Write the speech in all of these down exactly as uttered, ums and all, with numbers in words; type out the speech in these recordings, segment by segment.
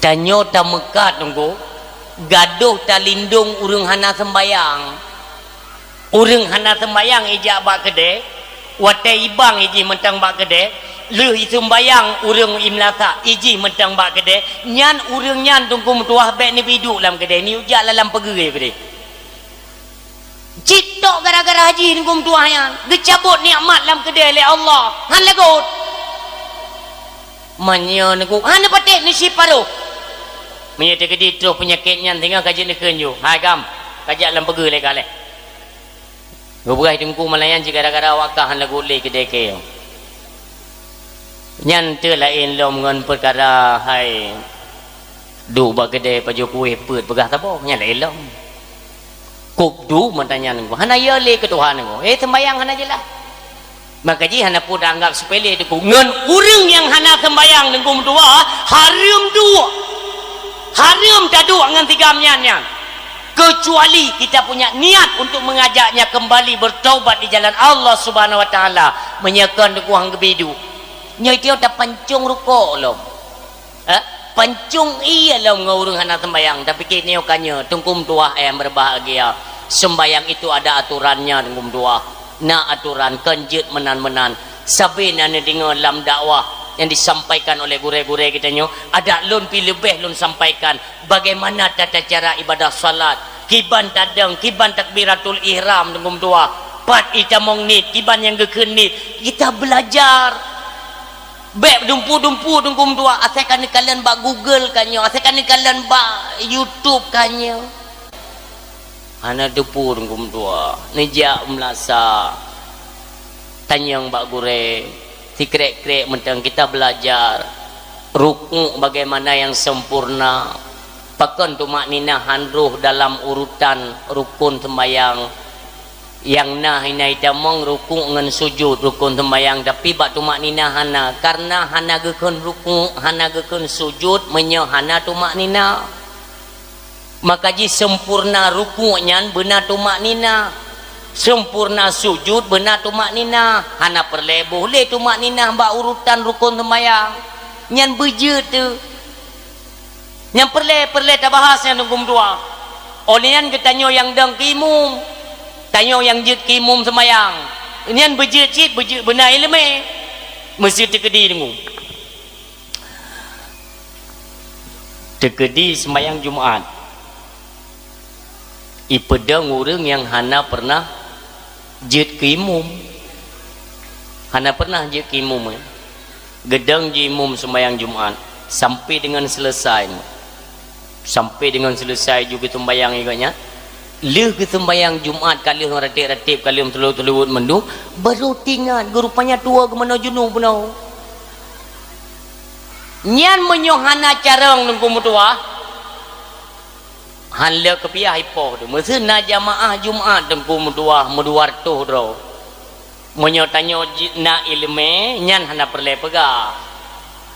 Tanyoe tameukat, Teungku, gadôh talindong ureuëng hana seumbayang. Ureuëng hana seumbayang ijak bak keudè, watée ibang ijih mantong bak keudè, lheueh iseumbayang ureuëng imeulasah ijih mantong bak keudè, nyan ureuëng nyan Teungku meutuwah bék neubi duek lam keudè, neujak lam pageue keudè. Cit tok gara-gara haji Teungku meutuwah nyan, geucabot nikmat lam keudè lé Allah, han lagot. Meunyoe Teungku hana patéh neusi paroh. Meunyoe teukeudi troh peunyakét nyan singoh ka jeuet neukheun ju, "Hai kam, kajak lam pageue lé ka lé." Geupeugah Teungku malayan cit gara-gara awak kah han lagot lé keudè keu. Nyan teuh laén lom ngon peukara hai duek bak keudè pajoh kueh peuet peugah saboh, nyan laén lom. Kop du meutanyan Teungku, hana yo lé keu Tuhan Teungku. Eh, seumbayang hana jeulaih. Maka jih hana peue taanggab sepele Teungku. Ngon ureuëng nyang hana seumbayang Teungku meutuwah, hareuem duek. Hareuem taduek ngon sigam nyan nyan. Kecuali kita punya niat untuk mengajaknya kembali bertaubat di jalan Allah Subhanahu wa Taala. Meunyoe kon Teungku han geubi duek. Nyoe tiep tapancong rukok lom. Eh, pancong ié lom ngon ureuëng hana seumbayang, tapi keu nyoe ka nyoe, Teungku meutuwah nyang berbahagia. Seumbayang itu ada aturannya, Teungku meutuwah. Na aturan, kon jeuet meunan-meunan. Sabe na neudeungoe lam dakwah nyang disampaikan oleh gurée-gurée geutanyoe, adak lôn pih leubeh lôn sampaikan bagaimana tata cara ibadah salat, kiban tadong, kiban takbiratul ihram, Teungku meutuwah. Pat itamong niet, kiban nyang geukheun niet, kita belajar. Bék dumpu-dumpu Teungku meutuwah, asai ka neukalon bak Google ka nyoe, asai ka neukalon bak YouTube ka nyoe. Hana teupeu Teungku meutuwah, neujak meulasa. Tanyong bak gurée, sikrek-krek mantong kita belajar. Rukuk bagaimana yang sempurna? Pakon tumakninah han roh dalam urutan rukun seumbayang? Nyang na hina itamong rukuk ngon sujud rukun seumbayang, tapi bak tumakninah hana, kareuna hana geukheun rukuk, hana geukheun sujud meunyoe hana tumakninah. Maka jih sempurna rukuk nyan beuna tumakninah, sempurna sujud beuna tumakninah, hana peureulée boh lé tumakninah bak urutan rukun seumbayang. Nyan beujeuet teuh. Nyang peureulée-peureulée tabahas nyan Teungku meutuwah. Óh lheueh nyan geutanyoe nyang dong keu imum, tanyoe nyang jeuet keu imum seumayang. Nyan beujeuet cit, beujeuet beuna iéleumé. Meuseuti teukeudi Teungku. Teukeudi seumayang Jumat. Ipeudong ureuëng nyang hana pernah jeuet keu imum. Hana pernah jeuet keu imum, eh. Geudong jih imum seumayang Jumat sampai deungon seuleusoe. Sampai deungon seuleusoe ju geuseumayang igoe nyan. Lheueh geuseumayang Jumat ka lheueh ratéb-ratéb, ka lheueh teulo-teulo mandum, baru teuingat geu rupanya tuwoe geumanoe junub bunoe. Nyan meunyoe hana carông Teungku meutuwah, han lé keupiah ipoh teuh. Meuseu na jamaah Jumat Teungku meutuwah meudua reutôh droe. Meunyoe tanyoe ji-, na iéleumé, nyan hana peureulée peugah.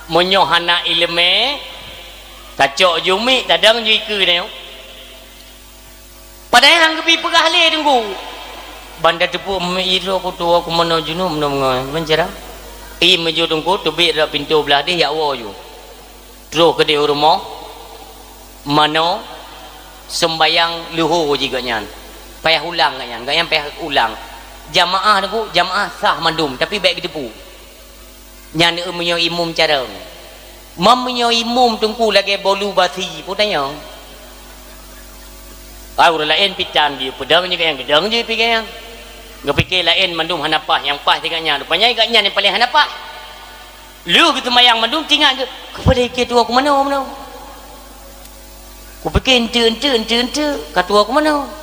Meunyoe hana iéleumé, tacok ju miet, tadong ju ikeue tanyoe. Padahai han geubi peugah lé Teungku. Ban tateupeu miet jih droe kutoe kumeunong junub meunong ngon meucara. Ie meujeuet Teungku teubiet rot pintoe blah deh jak woe ju. Troh keudeh u rumoh, manoe, seumbayang leuhô jih gobnyan. Payah ulang gobnyan, gobnyan payah ulang. Jamaah Teungku, jamaah sah mandum, tapi bék geuteupeue. Nyan meunyoe imum carông. Meunyoe imum Teungku lagée bolu basi, peue tanyoe? Ai ureuëng laén pitan jih, peudong jih gobnyan, geudong jih pih gobnyan. Geupike laén mandum hana paih, nyang paih sigoe nyan. Rupanya gobnyan nyang paleng hana paih. Lheueh geuseumayang mandum teuingat geuh, "Keupada ikeu tuwoe kumeunong meunoe? Kupike enteuk-enteuk, enteuk-enteuk, ka tuwoe kumeunong?"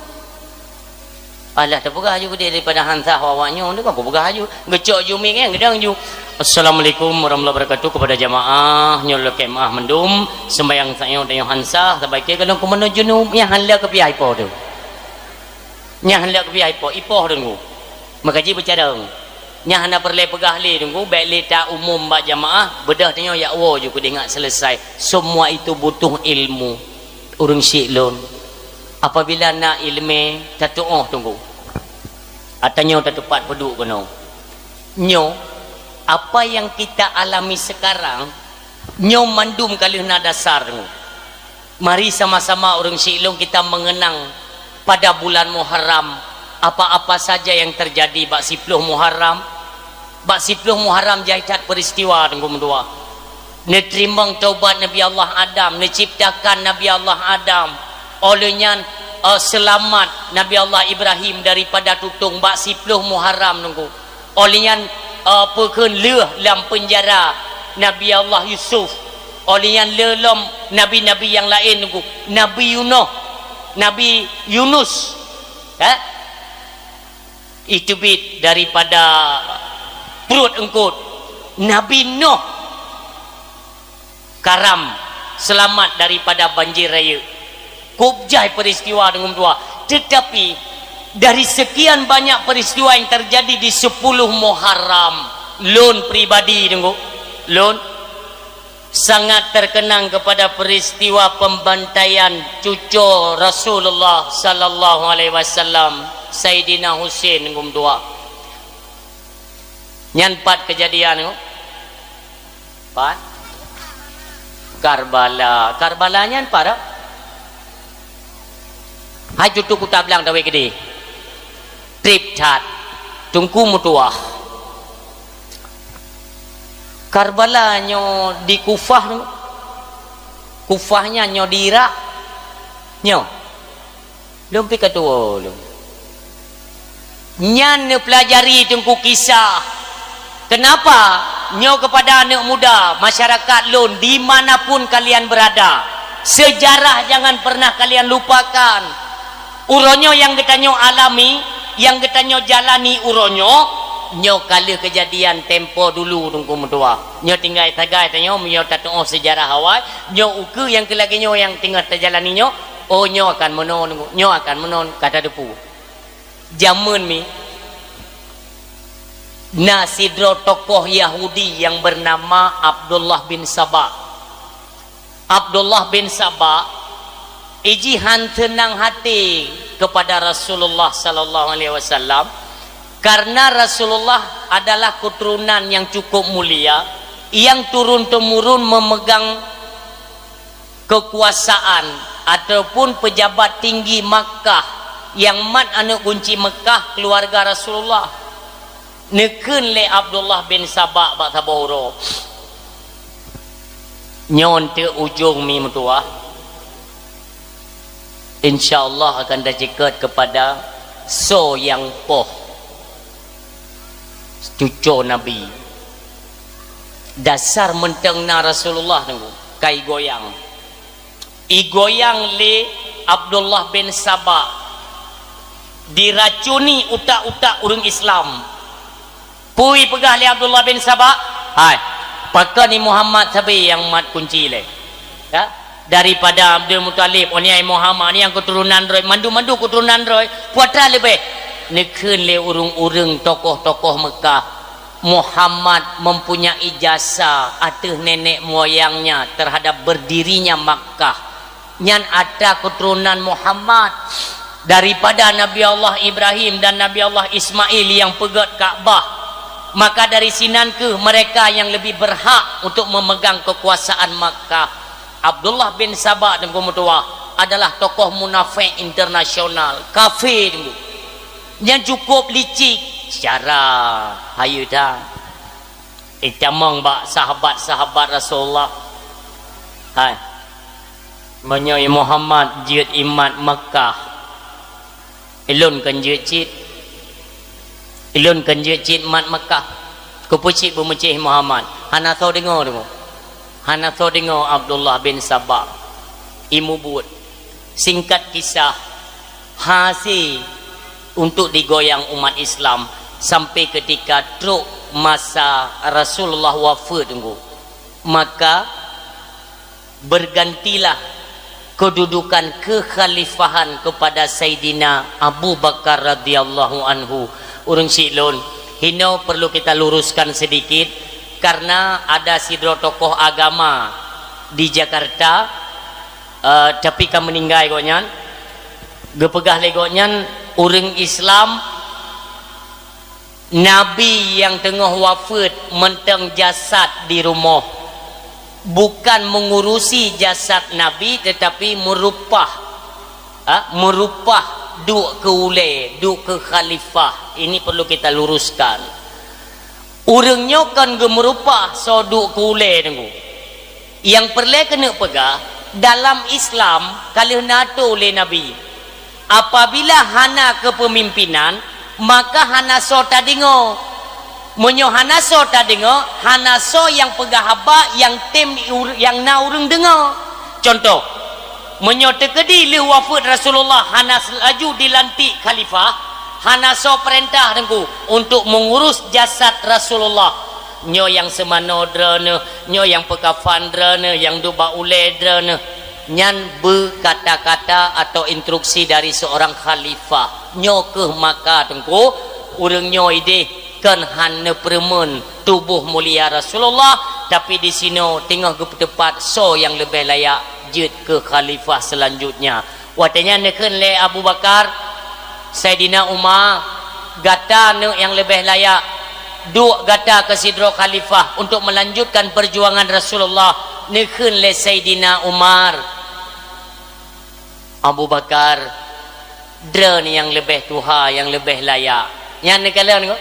Alah, tapeugah aju keudeh daripada han sah awak nyoe, nyoe kan kupeugah aju. Geucok ju miet nyan, geudong ju. "Assalamualaikum warahmatullahi wabarakatuh kepada jamaah, nyoe lôn lakée meu'ah mandum, seumbayang tanyoe, tanyoe han sah, sabab ikeu gohlom kumeunong junub." Nyan han lé keupiah ipoh teuh. Nyan han lé keupiah ipoh, ipoh Teungku. Maka jih beucarông. Nyan hana peureulée peugah lé Teungku, bék lé ta umum bak jamaah, beudôh tanyoe jak woe ju keudeh ngat seuleusoe. Semua itu butuh ilmu. Ureuëng syik lôn. Apabila na iéleumé, tatuoh Teungku. Ata nyoe tatupat peuduek keunoe. Nyoe, apa yang kita alami sekarang, Nyoe mandum ka lheueh na dasar. Mari sama-sama ureuëng siklong kita mengenang pada bulan Muharram, apa-apa saja yang terjadi bak siploh Muharram. Bak siploh Muharram jai that peristiwa teungku meutuah. Neuteurimong taubat Nabi Allah Adam, neuciptakan Nabi Allah Adam. Óh lheueh nyan, eh, seulamat Nabi Allah Ibrahim daripada tutong bak siploh Muharram teungku. Óh lheueh nyan, eh, peukheun lheueh lam peunjara Nabi Allah Yusuf. Óh lheueh nyan lheueh lom nabi-nabi nyang laén teungku. Nabi Yunus, Nabi Yunus, eh, iteubiet daripada pruet eungkot. Nabi Nuh karam seulamat daripada banjir rayeuk. Kôb jai peristiwa teungku meutuah. Tetapi, dari sekian banyak peristiwa yang terjadi di siploh Muharram, lôn pribadi teungku, lôn sangat terkenang kepada peristiwa pembantaian cuco Rasulullah sallallahu alaihi wasallam, Saidina Husain teungku meutuah. Nyan pat keujadian teungku. Pat? Karbala. Karbala nyan pat? Hai tutoe kuta blang dawai keudeh. Treb that. Teungku meutuah. Karbala nyoe di Kufah. Kufah nyan nyoe di Irak. Nyoe. Lôn pi ka tuwoe lôn. Nyan neupeulajari teungku kisah. Kenapa? Nyoe kepada aneuk muda, masyarakat lôn, di mana pun kalian berada, sejarah jangan pernah kalian lupakan. Uroe nyoe nyang geutanyoe alami, nyang geutanyoe jalani uroe nyoe, nyoe ka lheueh keujadian tempo dulu teungku meutuah. Nyoe tinggai sagai tanyoe, meunyoe tatuoh sejarah awai, nyoe ukeue nyang keu lagée nyoe nyang teungoh tajalani nyoe, oh, nyoe akan meunoe, nyoe akan meunoe, ka tateupeue. Jameun mi, na sidroe tokoh Yahudi nyang beunama Abdullah bin Saba. Abdullah bin Saba, ijih han seunang hati kepada Rasulullah sallallahu alaihi wasallam, karena Rasulullah adalah keturunan yang cukup mulia, yang turun-temurun memegang kekuasaan ataupun pejabat tinggi Makkah, nyang mat aneuk kunci Makkah keluarga Rasulullah. Neukheun lé Abdullah bin Saba bak saboh uroe, "Nyoe teuk ujong mi meutuah. Insya Allah akan taceukeut kepada soe nyang poh cuco Nabi." Dasar mantong na Rasulullah teungku, ka igoyang. Igoyang lé Abdullah bin Saba, diracuni utak-utak ureuëng Islam. Peue ipeugah lé Abdullah bin Saba? "Hai, pakon ni Muhammad sabe nyang mat kunci lé? Ya? Daripada Abdul Muthalib, oh nyan Muhammad, nyan keturunan droe, mandum-mandum keturunan droe, peue atra leubeh?" Neukheun lé ureuëng-ureuëng tokoh-tokoh Meukah, Muhammad mempunyai jasa ateueh nenek moyangnya terhadap berdirinya Makkah. Nyan atra keturunan Muhammad daripada Nabi Allah Ibrahim dan Nabi Allah Ismail nyang peugét Ka'bah. Maka dari sinan keuh mereka yang lebih berhak untuk memegang kekuasaan Makkah. Abdullah bin Saba teungku meutuah adalah tokoh munafék internasional, kafé teungku. Nyang cukup licik secara hayeu that. Itamong bak sahabat-sahabat Rasulullah. Hai. Meunyoe Muhammad jeuet imat Makkah, ilôn kan jeuet cit. Ilôn kan jeuet cit mat Makkah. Keupeue cit beumeucéh Muhammad? Hana soe deungoe, deungoe. Hana soe deungoe Abdullah bin Saba. Imubuet. Singkat kisah, hase untuk digoyang umat Islam sampai ketika trok masa Rasulullah wafeuet teungku. Maka bergantilah kedudukan kekhalifahan kepada Saidina Abu Bakar radhiyallahu anhu. Ureuëng syik lôn, hino perlu kita luruskan sedikit karena ada sidroe tokoh agama di Jakarta, eh, tapi ka meuninggai gobnyan. Geupeugah lé gobnyan, ureuëng Islam, Nabi nyang teungoh wafeuet mantong jasad di rumoh. Bukan mengurusi jasad Nabi, tetapi meurupah, ha, meurupah duek keu ulée, duek keu khalifah. Ini perlu kita luruskan. Ureuëng nyoe kon geumeurupah soe duek keu ulée, Teungku. Nyang peureulée keuneuk peugah, dalam Islam ka lheueh na atô lé Nabi. Apabila hana keupeumimpinan, maka hana soe tadeungoe. Meunyoe hana soe tadeungoe, hana soe nyang peugah haba nyang tem i ur-, nyang na ureuëng deungoe. Contoh, meunyoe teukeudi lheueh wafeuet Rasulullah hana laju dilantik khalifah, hana soe peurintah Teungku untuk mengurus jasad Rasulullah. Nyoe nyang seumanoe droeneuh, nyoe nyang peukafan droeneuh, nyang duek bak ulée droeneuh. Nyan beu kata-kata atau instruksi dari seorang khalifah. Nyoe kheueh maka Teungku, ureuëng nyoe ideh kon hana peureumeun tuboh mulia Rasulullah, tapi di sinoe teungoh geupeuteupat soe nyang leubeh layak jeuet keu khalifah seulanjutnya. Watée nyan neukheun lé Abu Bakar, Saidina Umar, gata neuk nyang leubeh layak, duek gata keu sidroe khalifah untuk melanjutkan perjuangan Rasulullah, neukheun lé Saidina Umar. Abu Bakar, droeneuh nyang leubeh tuha, nyang leubeh layak. Nyan neukalon ko.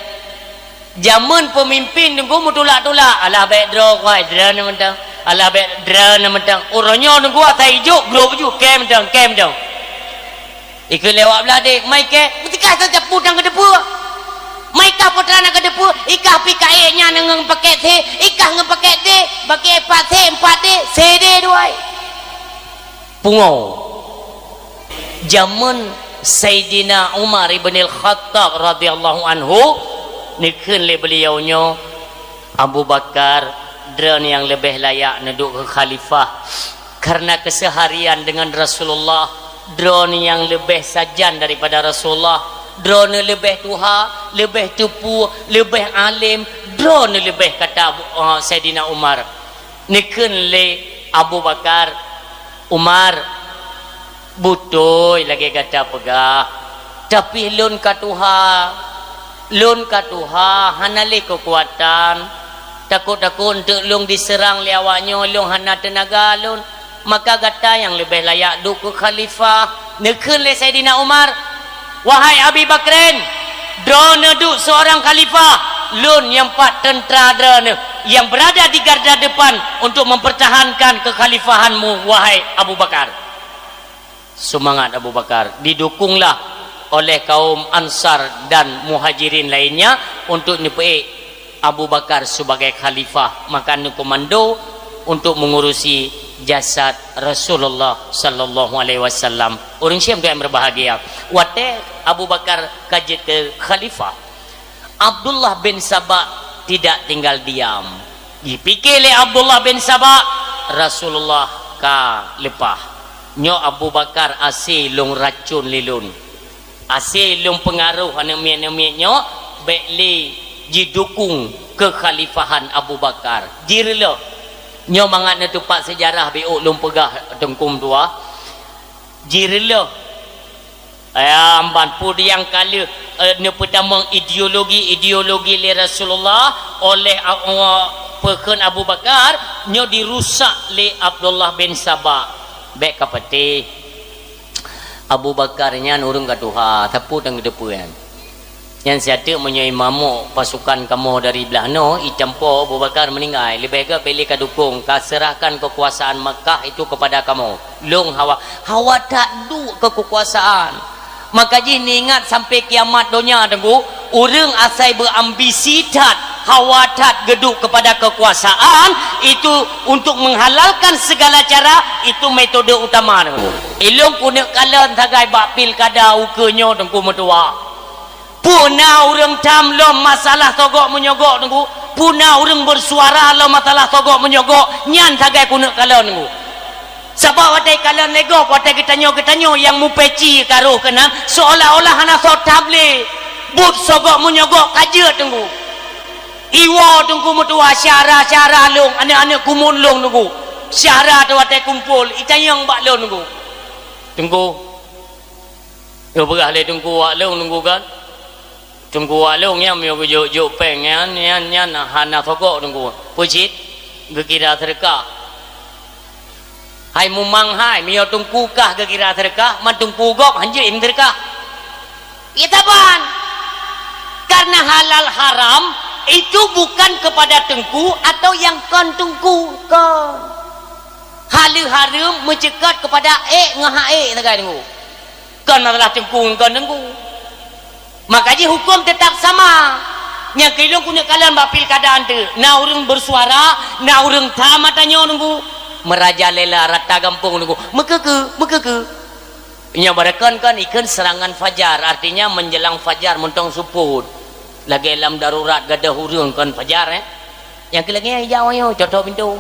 Jameun peumimpin Teungku meutulak-tulak, alah bék droe kuai, droeneuh mantong. Alah bék droeneuh mantong. Uroe nyoe Teungku asai ijok, grob ju, kém dong, kém dong. Ikeu lewat blah dek, mai keh, meutika saja putang keu depeue. Mai kah putra na keu depeue, ikah pi kaék nyan ngon pakét thé, ikah ngon pakét thé, bagi empat thé, empat dek, sedeh duai. Pungo. Jameun Saidina Umar ibn al-Khattab radhiyallahu anhu, neukheun lé beliau nyoe, Abu Bakar, droeneuh nyang leubeh layak neuduek keu khalifah. Karena keseharian dengan Rasulullah, droeneuh nyang leubeh sajan daripada Rasulullah, droeneuh leubeh tuha, leubeh teupeu, leubeh alem, droeneuh leubeh, kata Abu, eh, Saidina Umar. Neukheun lé Abu Bakar, Umar, beutôi lagée gata peugah, tapi lôn ka tuha. Lôn ka tuha, hana lé keukuatan. Takot-takot eunteuk lôn diseurang lé awak nyoe, lôn hana teunaga lôn. Maka gata nyang leubeh layak duek keu khalifah. Neukheun lé Saidina Umar, Wahai Abi Bakrin, droeneuh duek seurang khalifah, lôn nyang pat teuntra droeneuh nyang beurada di garda depan untuk mempertahankan keukhalifahanmu, wahai Abu Bakar. Seumangat Abu Bakar, didukunglah oleh kaum Ansar dan Muhajirin lainnya untuk neupeuék Abu Bakar sebagai khalifah, maka neukomando untuk mengurusi jasad Rasulullah sallallahu alaihi wasallam. Ureuëng syiem nyang berbahagia, watée Abu Bakar ka jeuet keu khalifah, Abdullah bin Saba tidak tinggal diam. Jipike lé Abdullah bin Saba, Rasulullah ka leupah. Nyoe Abu Bakar ase lôn racun lé lôn. Ase lôn peungaroh aneuëk miet-aneuëk miet nyoe bék lé jidukung keukhalifahan Abu Bakar. Jireulôh. Nyoe mangat neutupat seujarah biôk lôn peugah teungku dua. Jireulôh. Ya, amban peue nyang ka lheueh, eh, neupeutamong ideologi-ideologi lé Rasulullah oleh, eh, peukheun Abu Bakar, nyoe dirusak lé Abdullah bin Saba. Bék ka patéh. Abu Bakar nyan ureuëng ka tuha, sapeue tan geuteupeue nyan. Nyan siateuk meunyoe imamok pasukan kamoe dari blah noe, itampo Abu Bakar meuninggai, leubeh gét bék lé ka dukong, ka serahkan kekuasaan Makkah itu kepada kamoe. Lôn hawa, hawa that duek keu kekuasaan. Maka jih neuingat sampai kiamat donya, Teungku, ureuëng asai beuambisi that, hawa that geuduek kepada kekuasaan, itu untuk menghalalkan segala cara, itu metode utama, Teungku. Ilôn keuneuk kalon sagai bak pilkada ukeue nyoe, Teungku meutuah. Peue na ureuëng tham lom masalah sogok menyogok, Teungku? Peue na ureuëng bersuara lom masalah sogok menyogok? Nyan sagai keuneuk kalon, Teungku. Sabab watée kalon lé gob, watée geutanyoe-geutanyoe nyang mupeci karoh keunan, seolah-olah hana soe tham lé. Buet sogok menyogok ka jeuet, Teungku. Iwoe, Teungku meutuah, syara-syara lôn, aneuëk-aneuëk kumuen lôn, Teungku. Syara teuh watée kumpol, itanyong bak lôn, Teungku. Teungku. Geupeugah lé teungku wak lôn, teungku kan? Teungku wak lôn nyan meunyoe geujok-jok péng nyan, nyan, nyan hana sogok teungku. Peue cit? Geukira seudeukah. Hai mumang hai, meunyoe teungku kah geukira seudeukah, man teungku gob hanjeuet seudeukah. Iya saban. Karena halal haram itu bukan kepada teungku atau nyang kon teungku, kon. Halal haram meuceukat kepada ék ngon hak ék sagai teungku. Kon masalah teungku ngon kon teungku. Maka jih huköm teutap sama. Nyang keu lôn keuneuk kalon bak pilkada eunteuk, na ureuëng beusuara, na ureuëng tham ata nyoe teungku. Meurajalela rata gampông teungku. Meukeukeu, meukeukeu. Nyoe baroekon kon ikheun serangan fajar, artinya menjelang fajar mantong seupôt. Lagée lam darurat gadôh ureuëng kon fajar, eh. Nyang keu lagée nyan ijak awak nyoe, cok-cok pintoe.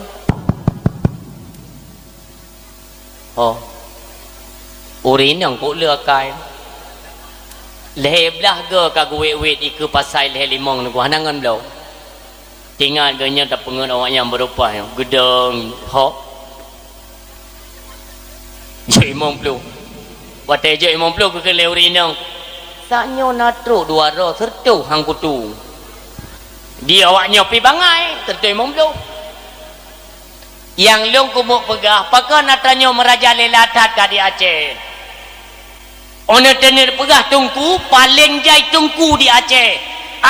Ho. Ureuëng inong kok le akai. Lhée blaih goe ka geuwét-wét ikeue pasai lhée limong teungku hana ngon bloe. Teuingat geuh nyan tapeungeut awak nyan beureupah nyoe, geudong, ho. Jok limong ploh. Watée jok limong ploh geukheun lé ureuëng inong, "Sak nyoe na trok dua droe, sireutoh han kutu." Di awak nyoe pi bangai, sireutoh limong ploh. Nyang lôn keumeung peugah, pakon ata nyoe meurajalela that ka di Aceh. Óh neuteuneuet peugah teungku, paleng jai teungku di Aceh.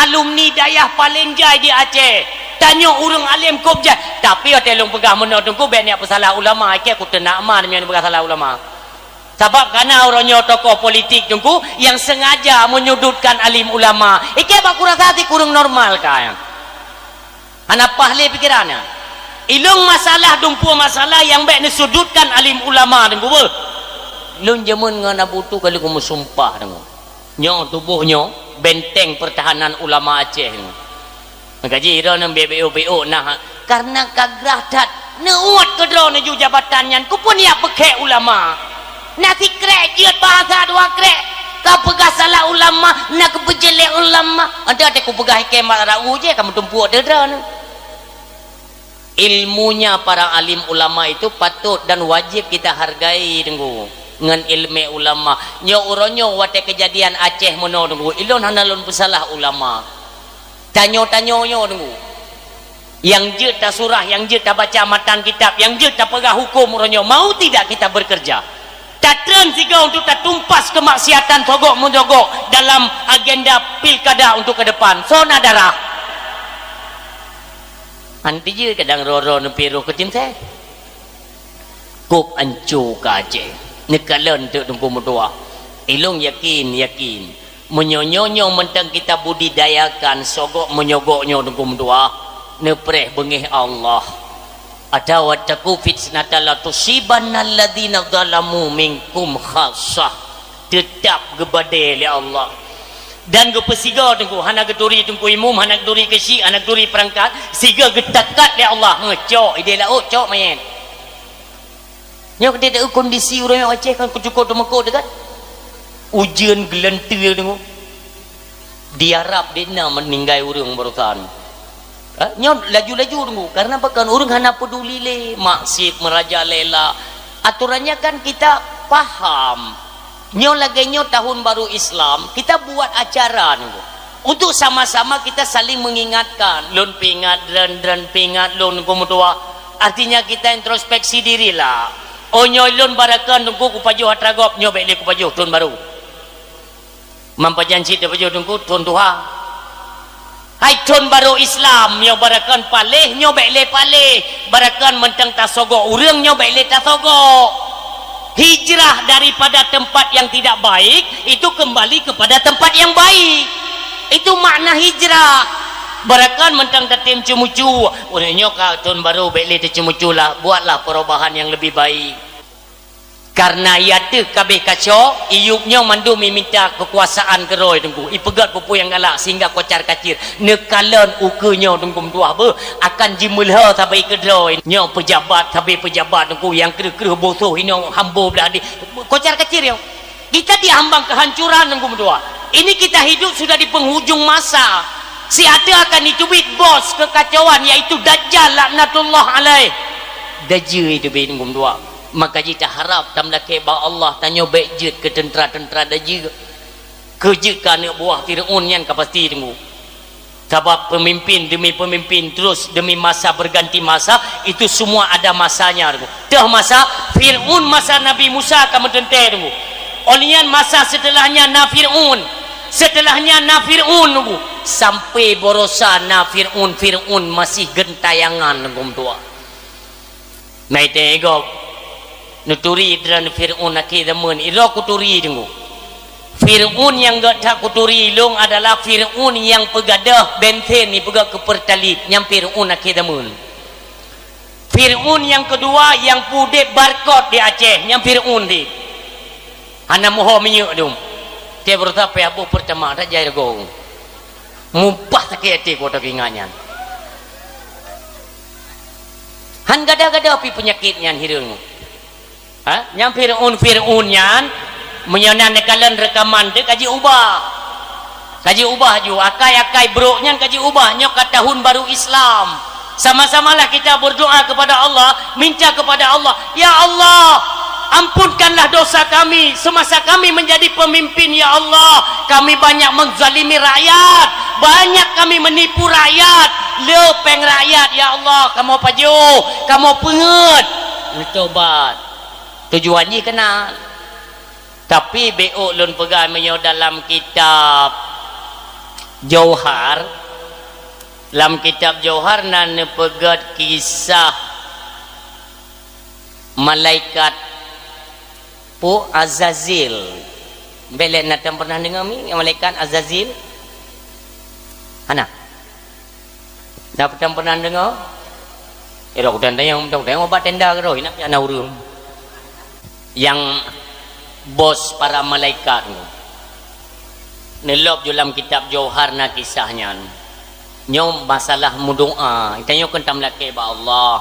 Alumni dayah paleng jai di Aceh. Tanyoe ureuëng além kôb jai. Tapi watée lôn peugah meunoe teungku, bék neujak peusalah ulama, ikée kuteunak ma meunyoe neupeugah salah ulama. Sabab kana uroe nyoe tokoh politik teungku nyang sengaja menyudutkan alim ulama. Ikée bak kurasa si kureueng normal ka nyan. Hana paih lé pikeran nyan. Ilôn masalah dumpeue masalah nyang bék neusudutkan alim ulama teungku beuh. Lôn jameun ngon Abu Tu ka lheueh meusumpah teungku. Nyoe tuboh nyoe benteng pertahanan ulama Aceh teungku. Maka jih droeneuh B B O B O nah, karena ka grah that neuôt keudroe neuju jabatan nyan, keupeue neujak peukhée ulama. Na sikrek jeuet bahasa dua krek, ka peugah salah ulama, na keupeujelek ulama. Ada teuh kupeugah ikée mat rau je ka meutumpuk teuh droeneuh. Ilmunya para alim ulama itu patut dan wajib kita hargai teungku ngon ilmu ulama. Nyoe uroe nyoe watée keujadian Aceh meunoe teungku, ilôn hana lôn peusalah ulama. Tanyoe-tanyoe nyoe teungku. Nyang jeuet tasurah, nyang jeuet tabaca matan kitab, nyang jeuet tapeugah huköm uroe nyoe, mau tidak kita bekerja? Tatreun sigoe untuk tatumpas kemaksiatan sogok meujogok dalam agenda pilkada untuk ke depan. Soe na darah? Hanti jeuet kadang roro neupiroh keu tim seh. Kôb anco ka Aceh. Neukalon teuk teungku meutuah. Ilôn yakin, yakin. Meunyoe nyoe mantong kita budidayakan sogok meujogok nyoe teungku meutuah, neupreh beungéh Allah. Atawa taku fitnatan la tusibanna alladzina zalamu minkum khassah. Teutap geubadé lé Allah. Dan geupeusigoe teungku, hana geuturi teungku imum, hana geuturi keusyik, hana geuturi peurangkat, sigoe geutakat lé Allah. Ngeucok idéh laôt, cok manyét. Nyoe keudéh kondisi ureuëng Aceh kan keucukôp teumeukot teuh kan. Ujeuen geuleunteue teungku. Di Arab di na meuninggai ureuëng barosan. Eh, nyoe laju-laju teungku, karena pakon ureuëng hana peuduli lé maksiet meurajalela. Aturannya kan kita paham. Nyoe lagée nyoe tahun baru Islam, kita buat acara teungku. Untuk sama-sama kita saling mengingatkan. Lôn peuingat droen, droen peuingat lôn teungku meutuah. Artinya kita introspeksi dirilah. Oh nyoe lôn baroekon teungku kupajoh atra gob, nyoe bék lé kupajoh thon baru. Mampajan cit tapajoh teungku thon tuha. Hai thon baru Islam, nyoe baroekon paléh, nyoe bék lé paléh. Baroekon mantong tasogok ureuëng, nyoe bék lé tasogok. Hijrah daripada tempat yang tidak baik, itu kembali kepada tempat yang baik. Itu makna hijrah. Baroekon mantong tatem ceumucu. Ureuëng nyoe ka thon baru bék lé teuceumucu lah, buatlah perubahan yang lebih baik. Karena ya teuh kabeh kacok, iyup nyoe mandum mimita keukuasaan keudroe teungku. Ipeugét peue-peue nyang galak sehingga kocar kacir. Neukalon ukeue nyoe teungku meutuah beuh akan jimeulhö sabe keudroe. Nyoe peujabat sabe peujabat teungku nyang kreueh-kreueh bosoh inoe hambo blah di kocar kacir nyoe. Kita diambang kehancuran teungku meutuah. Ini kita hidup sudah di penghujung masa. Siat teuh akan iteubiet bos kekacauan yaitu Dajjal laknatullah alaih. Dajjal iteubiet teungku meutuah. Maka jih taharab tameulakée bak Allah tanyoe bék jeuet keu teuntra-teuntra dajjal. Keu jeuet keu aneuëk buah Fir'aun nyan ka pasti teungku. Sabab pemimpin demi pemimpin terus demi masa berganti masa, itu semua ada masanya teungku. Teuh masa Fir'aun masa Nabi Musa ka meuteuntèe teungku. Óh lheueh nyan masa setelah nyan na Fir'aun. Setelah nyan na Fir'aun teungku. Sampai baroesa na Fir'aun, Fir'aun masih geuntayangan teungku meutuah. Meuitéh gob. Neuturi droeneuh Fir'aun akhé zaman, iroh kuturi teungku. Fir'aun nyang gét that kuturi lôn adalah Fir'aun nyang peugadôh bensin ipeugét keu Pertalite, nyan Fir'aun akhé zaman. Fir'aun nyang keudua nyang peuudép barcode di Aceh, nyan Fir'aun di. Hana meuho minyeuk dum. Tiep rota pih aboh Pertamax that jai rego. Mupah sakét até ku teuingat nyan. Han gada-gada pih peunyakét nyan hireuen. Ha? Nyang Fir'aun-Fir'aun nyan, meunyoe na neukalon reukaman teuh ka jiubah. Ka jiubah ju, akai-akai brok nyan ka jiubah, nyoe ka tahun baru Islam. Sama-samalah kita berdoa kepada Allah, minta kepada Allah, "Ya Allah, ampunkanlah dosa kami semasa kami menjadi pemimpin, ya Allah. Kami banyak menzalimi rakyat, banyak kami menipu rakyat." Le péng rakyat, ya Allah, kamoe pajoh, kamoe peungét. Neutobat. Tujuan jih keunan. Tapi beuôk lôn peugah meunyoe dalam kitab Jauhar, lam kitab Jauhar na neupeugét kisah malaikat pu Azazil. Bèk lé na tan pernah deungoe mi malaikat Azazil? Hana? Na tan pernah deungoe? Eh, dok dan tanyong, dok tanyong bak tenda keudroe, nak piak na ureueng. Nyang bos para malaikat nyoe. Neulôb ju lam kitab Jauhar na kisah nyan. Nyoe masalah meudoa, tanyoe kan tameulakée bak Allah.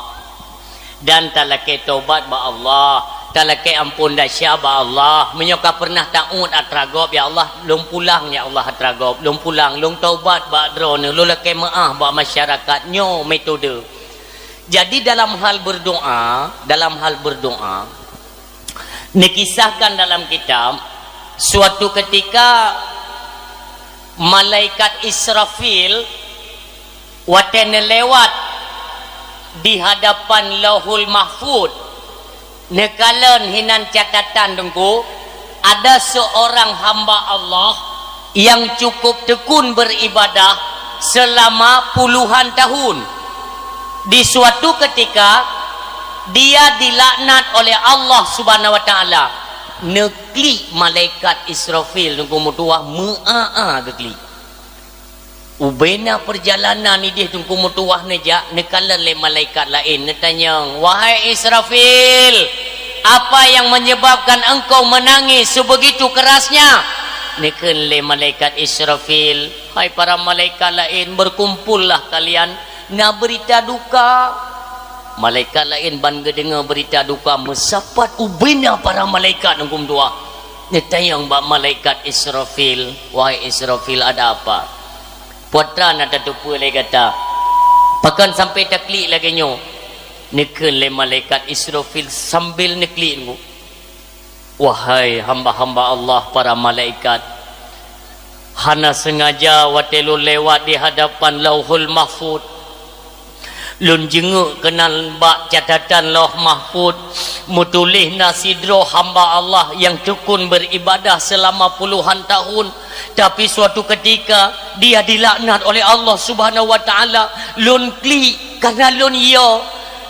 Dan talakée tobat bak Allah, talakée amphon desya bak Allah. Meunyoe ka peureunah taôt atra gob, "Ya Allah, lôn pulang, ya Allah, atra gob, lôn pulang, lôn tobat bak Droeneuh, lôn lakée meuáh bak masyarakat." Nyoe metode. Jadi dalam hal berdoa, dalam hal berdoa, neukisahkan dalam kitab, suatu ketika malaikat Israfil watée neulewat di hadapan Lauhul Mahfud, neukalon hinan catatan teungku, ada seorang hamba Allah yang cukup tekun beribadah selama puluhan tahun. Di suatu ketika, dia dilaknat oleh Allah Subhanahu wa Taala. Neuklik malaikat Israfil teungku meutuah, meu'a-a geuklik. Ubena perjalanan idéh teungku meutuah neujak, neukalon lé malaikat laén, neutanyong, "Wahai Israfil, apa yang menyebabkan engkau menangis sebegitu kerasnya?" Neukheun lé malaikat Israfil, "Hai para malaikat laén, berkumpullah kalian, na beurita duka." Malaikat laén ban geudeungoe beurita duka, meusapat ubena para malaikat teungku meutuah. Neutanyong bak malaikat Israfil, "Wahai Israfil, ada apa? Peue atra na tateupeue lé gata? Pakon sampai taklik lagée nyoe?" Neukheun lé malaikat Israfil sambil neuklik teungku. "Wahai hamba-hamba Allah, para malaikat, hana seungaja watée lôn lewat di hadapan Lauhul Mahfud, lôn jeungeuk keunan bak catatan Lauh Mahfud, meutuléh na sidroe hamba Allah nyang tekun beribadah selama puluhan tahun, tapi suatu ketika dia dilaknat oleh Allah Subhanahu wa Taala. Lôn klik karena lôn yo.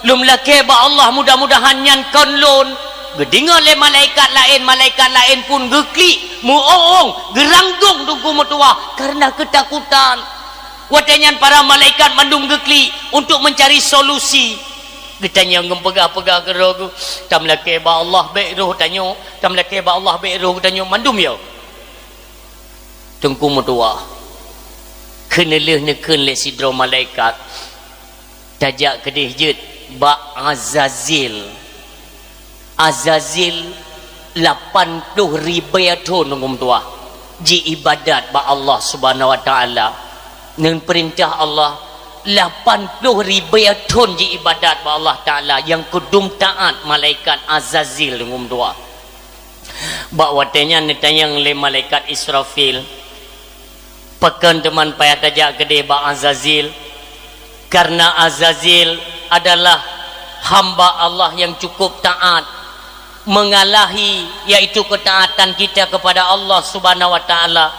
Lôn lakée bak Allah, mudah-mudahan nyan kon lôn." Geudeungoe lé malaikat laén, malaikat laén pun geuklik, meu'ong-ong, geuranggong teungku meutuah karena keutakutan. Watée nyan para malaikat mandum geuklik untuk mencari solusi. Geutanyong geupeugah-peugah keudroe geuh, "Tameulakée bak Allah bék roh tanyoe, tameulakée bak Allah bék roh tanyoe mandum yo." Teungku meutuah, keuneulheueh neukheun lé sidroe malaikat, "Tajak keudeh jeuet bak Azazil." Azazil lapan ploh ribée thon teungku meutuah jiibadat bak Allah Subhanahu wa Taala. Ngon peurintah Allah, lapan ploh ribée thon jiibadat bak Allah Taala nyang keudum taát malaikat Azazil teungku meutuah. Bak watée nyan neutanyong lé malaikat Israfil, "Pakon teuma payah tajak keudeh bak Azazil?" Karena Azazil adalah hamba Allah yang cukup taat. mengalahi, yaitu ketaatan kita kepada Allah Subhanahu wa Ta'ala.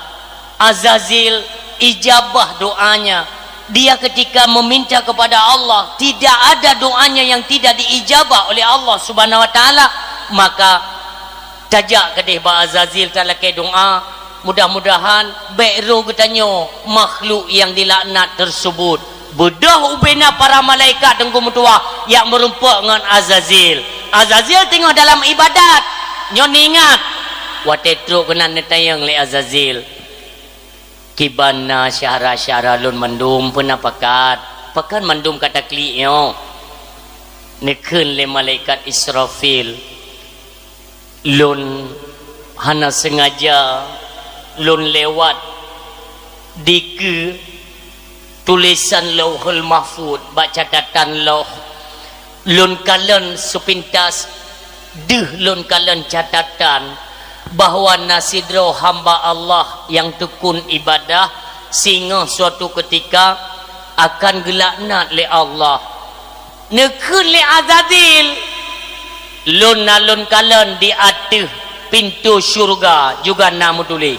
Azazil ijabah doanya. Dia ketika meminta kepada Allah, tidak ada doanya yang tidak diijabah oleh Allah Subhanahu wa Ta'ala. Maka tajak keudeh bak Azazil talakée doa. Mudah-mudahan bék roh geutanyoe makhluk nyang dilaknat tersebut. Beudôh ubena para malaikat Teungku meutuwah nyang meurumpok ngon Azazil. Azazil teungoh dalam ibadat. Nyoe neuingat, watée trok keunan neutanyong lé Azazil, "Kiban na syedara-syedara lôn mandum, peue na pakat? Pakon mandum ka taklik nyoe?" Neukheun lé malaikat Israfil, "Lôn hana seungaja lôn lewat dikeue tulésan Lauhul Mahfuz bak catatan loh. Lôn kalon seupintas, deuh lôn kalon catatan bahwa na sidroe hamba Allah nyang tekun ibadah singoh suatu keutika akan geulaknat lé Allah." Neukheun lé Azazil, "Lôn na lôn kalon di ateueh pintoe syeuruga juga na meutuléh."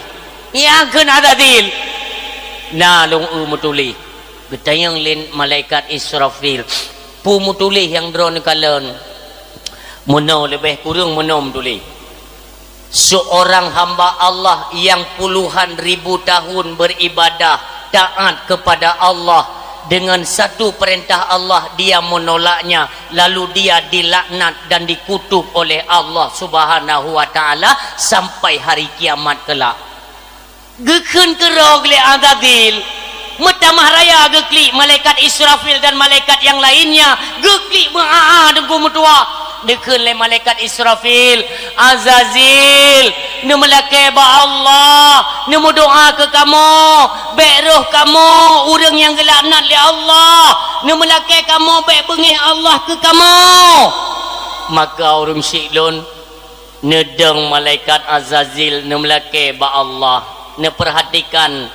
Nyang kheun Azazil, "Na lôn eu meutuléh." Geutanyong lé malaikat Israfil, "Peue meutuléh nyang droeneuh kalon?" "Meunoe, leubeh kureueng meunoe meutuléh. Seorang hamba Allah yang puluhan ribu tahun beribadah taat kepada Allah, dengan satu perintah Allah dia menolaknya, lalu dia dilaknat dan dikutuk oleh Allah Subhanahu wa Ta'ala sampai hari kiamat kelak." Geukheun keudroe lé Azazil, meutamah raya geuklik malaikat Israfil dan malaikat nyang lainnya, geuklik meu'a-a Teungku meutuwah. Neukheun lé malaikat Israfil, "Azazil, neumeulakée bak Allah, neumeudoá keu kamoe, bék roh kamoe ureuëng nyang geulaknat lé Allah, neumeulakée kamoe bék beungéh Allah keu kamoe." Maka ureuëng syiek lôn neudong malaikat Azazil neumeulakée bak Allah, neupeurhatikan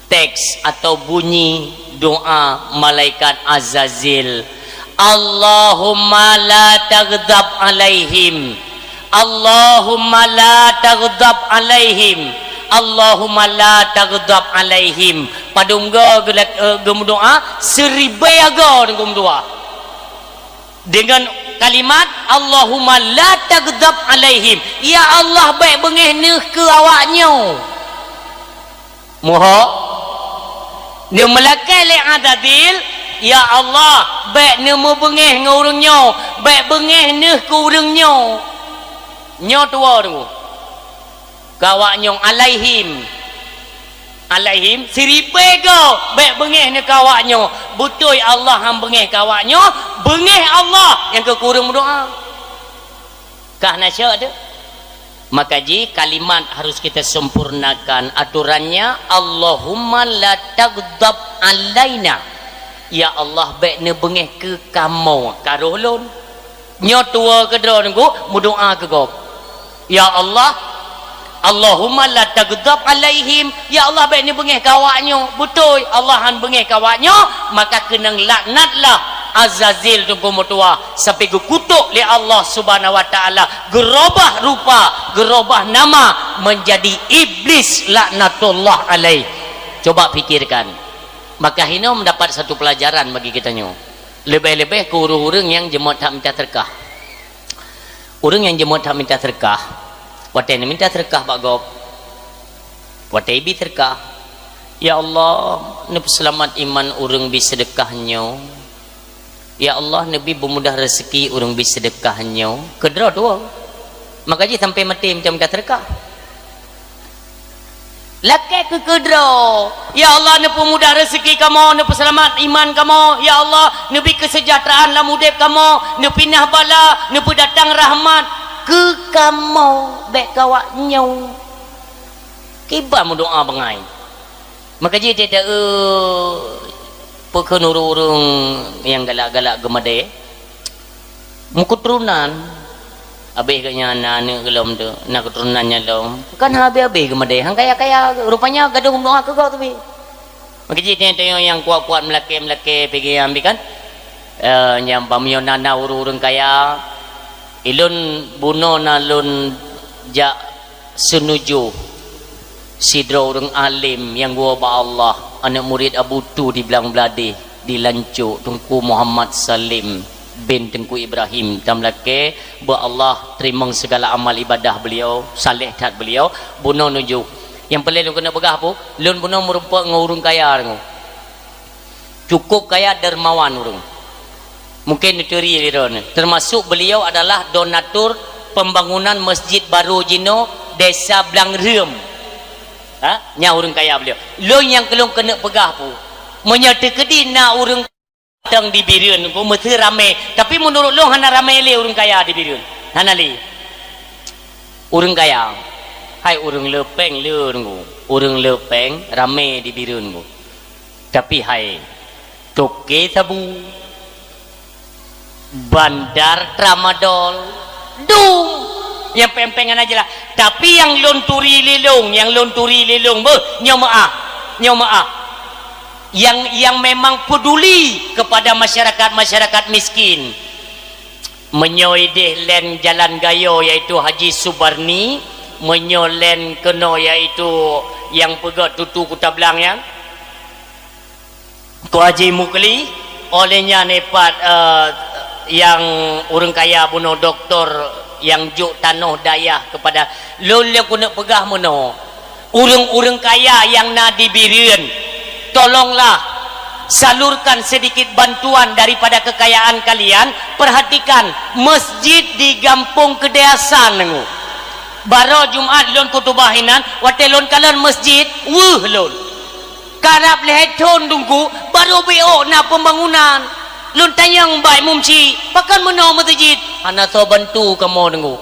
teks atau bunyi doa malaikat Azazil, "Allahumma la taghdab alaihim, Allahumma la taghdab alaihim, Allahumma la taghdab alaihim." Padum goe geula-, eh, geumeudoá, seuribée goe geumeudoá. Dengan kalimat, "Allahumma la taghdab alaihim." Ya Allah, bék beungéh neuh keu awaknyoe. Muhok, neumeulakée lé Azazil, "Ya Allah, bék neumeubeungéh ngon ureuëng nyoe, bék beungéh neuh keu ureuëng nyoe." Nyoe tuwoe deungoe. Keu awaknyoe alaihim. Alaihim, siribée goe bék beungéh neuh keu awaknyoe. Beutôi Allah han beungéh keu awaknyoe, beungéh Allah nyang keu kureueng meudoá. Kah na syok teuh? Maka jih kalimat harus kita sempurnakan aturannya, "Allahumma la taghdab alaina." Ya Allah, bék neubeungéh keu kamoe, ka roh lôn. Nyoe tuwoe keudroe Teungku, meudoá keu gob. Ya Allah, Allahumma la taghdab alaihim. Ya Allah, bék neubeungéh keu awaknyoe. Beutôi, Allah han beungéh keu awaknyoe, maka keunong laknatlah Azazil Teungku meutuwah sampai geukutok lé Allah Subhanahu wa Ta'ala, geurobah rupa, geurobah nama menjadi iblis laknatullah alaih. Coba pikirkan. Maka hinoe mendapat satu pelajaran bagi kita nyoe. Leubeh-leubeh keu ureuëng-ureuëng nyang jeuet that mita seudeukah. Ureuëng nyang jeuet that mita seudeukah, watée neuminta seudeukah bak gob, watée ibi seudeukah, "Ya Allah, neupeuseulamat iman ureuëng bi seudeukah nyoe. Ya Allah, neubi beumudah rezeki ureuëng bi seudeukah nyoe." Keudroe tuwoe. Maka jih sampai maté mita-mita seudeukah. Lakée keu keudroe. Ya Allah, neupeumudah rezeki kamoe, neupeuseulamat iman kamoe. Ya Allah, neubi keuseujahteuraan lam udeb kamoe, neupinah bala, neupeudatang rahmat keu kamoe, bék keu awaknyoe. Kiban meudoá bangai. Maka jih teuh, eh, peukheun ureuëng-ureuëng nyang galak-galak geumadée. Meukeuteurunan, abéh geuh nyan na aneuëk gohlom teuh, na keuturonan nyan lom. Kan han abéh-abéh geumadée, han kaya-kaya, rupanya gadôh meudoá keu gob teubi. Maka jih tanyoe nyang kuat-kuat meulakée-meulakée pih geuh nyan bi kan. Eh, nyang bak meunyoe na, na ureuëng-ureuëng kaya, Ilôn bunoe na lôn jak seunujoh sidroe ureuëng além nyang geuwoe bak Allah, aneuëk murit Abu Tu di Blang Bladeh, di Lancok, Teungku Muhammad Salim bin Teungku Ibrahim. Tameulakée bak Allah teurimong sigala amal ibadah beuliau, saleh that beuliau, bunoe nujoh. Nyang peureulée lôn keuneuk peugah peue? Lôn bunoe meurumpok ngon ureuëng kaya deungoe. Cukup kaya, dermawan ureuëng. Mungkin neuturi lé droeneuh. Termasuk beliau adalah donatur pembangunan masjid baru jinoe Desa Blang Reuem. Ha? Nyan ureuëng kaya beliau. Lôn nyang keu lôn keuneuk peugah peue? Meunyoe teukeudi na ureuëng tong di Bireuen, ku meusti ramé. Tapi meunurot lôn hana ramé lé ureuëng kaya di Bireuen. Hana lé. Ureuëng kaya. Hai ureuëng le péng le, ku. Ureuëng le péng ramé di Bireuen, ku. Tapi hai, toke sabu, bandar tramadol, dum. Nyang péng-péng hana jeulaih. Tapi nyang lôn turi lé lôn, nyang lôn turi lé lôn, beuh, nyoe meuáh. Nyoe meuáh. Nyang, nyang memang peduli kepada masyarakat-masyarakat miskin. Meunyoe idéh lén Jalan Gayo, yaitu Haji Subarni, meunyoe lén keunoe, yaitu nyang peugét tutu Kuta Blang nyan, Ko Haji Mukli, oleh nyan ipat, eh, nyang ureuëng kaya bunoe doktor nyang jok tanoh dayah kepada lôn, lôn keuneuk peugah meunoe, ureuëng-ureuëng kaya nyang na di Bireuen, tolonglah salurkan sedikit bantuan daripada kekayaan kalian. Perhatikan, masjid di Gampông Keudè Hasan, nyoe. Baroe Jumat lôn khutubah inan, watée lôn kalon masjid, weueh lôn. Karab lhée thon Teungku, barô beu ôk na pembangunan. Lôn tanyong bak Imum Syik, "Pakon meunoe meuseujid?" "Hana soe bantu kamoe Teungku."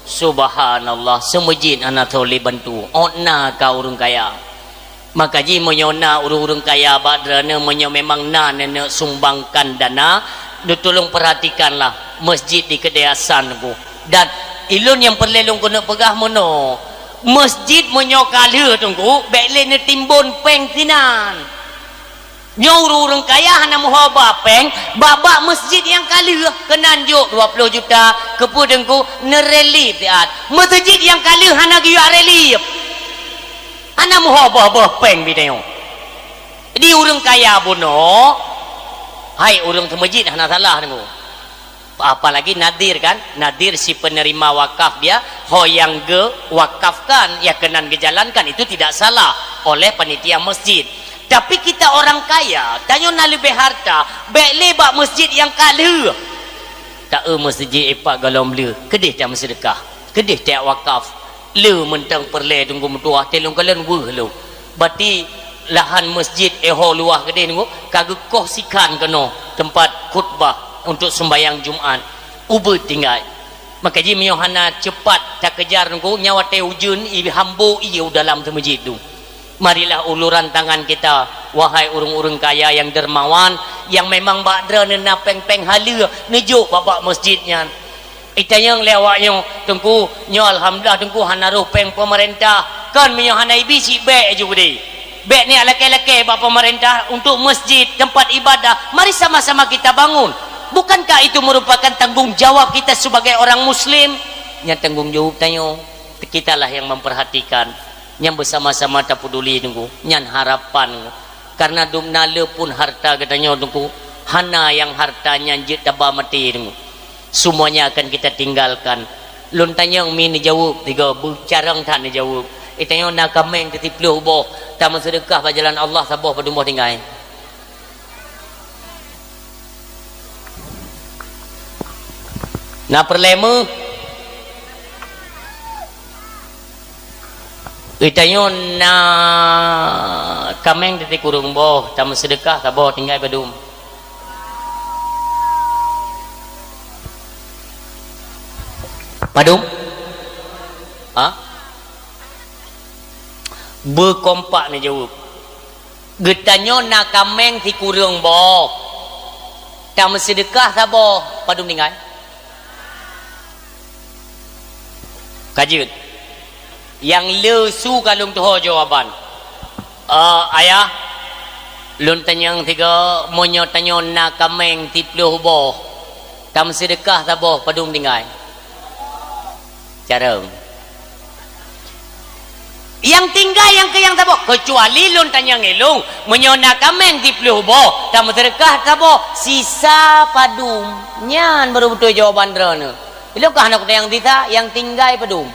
Subhanallah, seumeujid hana soe lé bantu. Ôk na ka ureuëng kaya. Maka jih meunyoe na ureuëng-ureuëng kaya bak droeneuh, meunyoe memang na neuneuk sumbangkan dana, neutulông perhatikanlah masjid di Keudè Hasan Teungku. Dan ilôn nyang peureulée lôn keuneuk peugah meunoe, masjid meunyoe ka lheueh Teungku, bék lé neutimbon péng sinan. Nyoe ureuëng-ureuëng kaya hana meuho ba péng, bak-bak masjid nyang ka lheueh, keunan jok dua ploh juta, keupeue Teungku, neurelief siat. Masjid nyang ka lheueh hana geuyue relief. Hana meuho boh-boh péng bidayong. Di ureuëng kaya bunoe, hai ureuëng seumeujid hana salah Teungku. Apalagi nadhir kan, nadhir si penerima wakaf dia, ho nyang geuwakafkan, ya keunan geujalankan, itu tidak salah oleh panitia masjid. Tapi kita orang kaya, tanyoe na leubeh harta, bék lé bak masjid nyang ka lheueh. Ta-eu masjid ipat gohlom lheueh, keudeh ta meuseudeukah, keudeh ta wakaf. Le mantong peureulée Teungku meutuah, teuh lôn kalon weueh lôn. Bati lahan masjid, eh, ho luwah keudeh Teungku, ka geukoh sikhan keunoe teumpat khutbah untuk sembahyang Jumat. Ubeut tinggai. Maka jih meunyoe hana cepat takeujar Teungku, nyan watée ujeuen, i hambo ié u dalam seumeujid tu. Marilah uluran tangan kita, wahai ureuëng-ureuëng kaya nyang dermawan, nyang memang bak droeneuh na péng-péng haleue, neujok bak-bak masjid nyan. Itanyong lé awak nyoe, "Teungku, nyoe alhamdulillah Teungku hana roh péng pemerintah." Kon meunyoe hana ibi cit bék ju geude. Bék niat lakée-lakée bak pemerintah untuk masjid, tempat ibadah. Mari sama-sama kita bangun. Bukankah itu merupakan tanggung jawab kita sebagai orang muslim? Nyan tanggung jawab tanyoe. Kitalah yang memperhatikan. Nyan beusama-sama tapeduli Teungku. Nyan harapan. Karena dumna le pun harta geutanyoe Teungku. Hana nyang harta nyan jeuet taba maté Teungku. Semuanya akan kita tinggalkan. Lôn tanyong mi neujaweueb, tiga beucarang that neujaweueb. Itanyong na kaméng teusiplôh boh, tameuseudeukah bak jalan Allah saboh padum boh tinggai. Na peureulée meuh? Geutanyoe na kaméng teusikureueng boh, tameuseudeukah saboh tinggai padum. Padum? Ha? Beukompak neujaweueb. Geutanyoe na kaméng sikureueng boh. Tameuseudeukah saboh, padum tinggai? Ka jeuet. Nyang le su ka lôn tuho jawaban. Eh, ayah, lôn tanyong sigoe, meunyoe tanyoe na kaméng siplôh boh, tameuseudeukah saboh, padum tinggai? Carông. Nyang tinggai nyang keu nyang saboh, keucuali lôn tanyong ilung, meunyoe na kaméng siplôh boh, tameuseudeukah saboh, sisa padum. Nyan baru beutôi jawaban droeneuh. Ilung ka hana kutanyong sisa, nyang tinggai padum.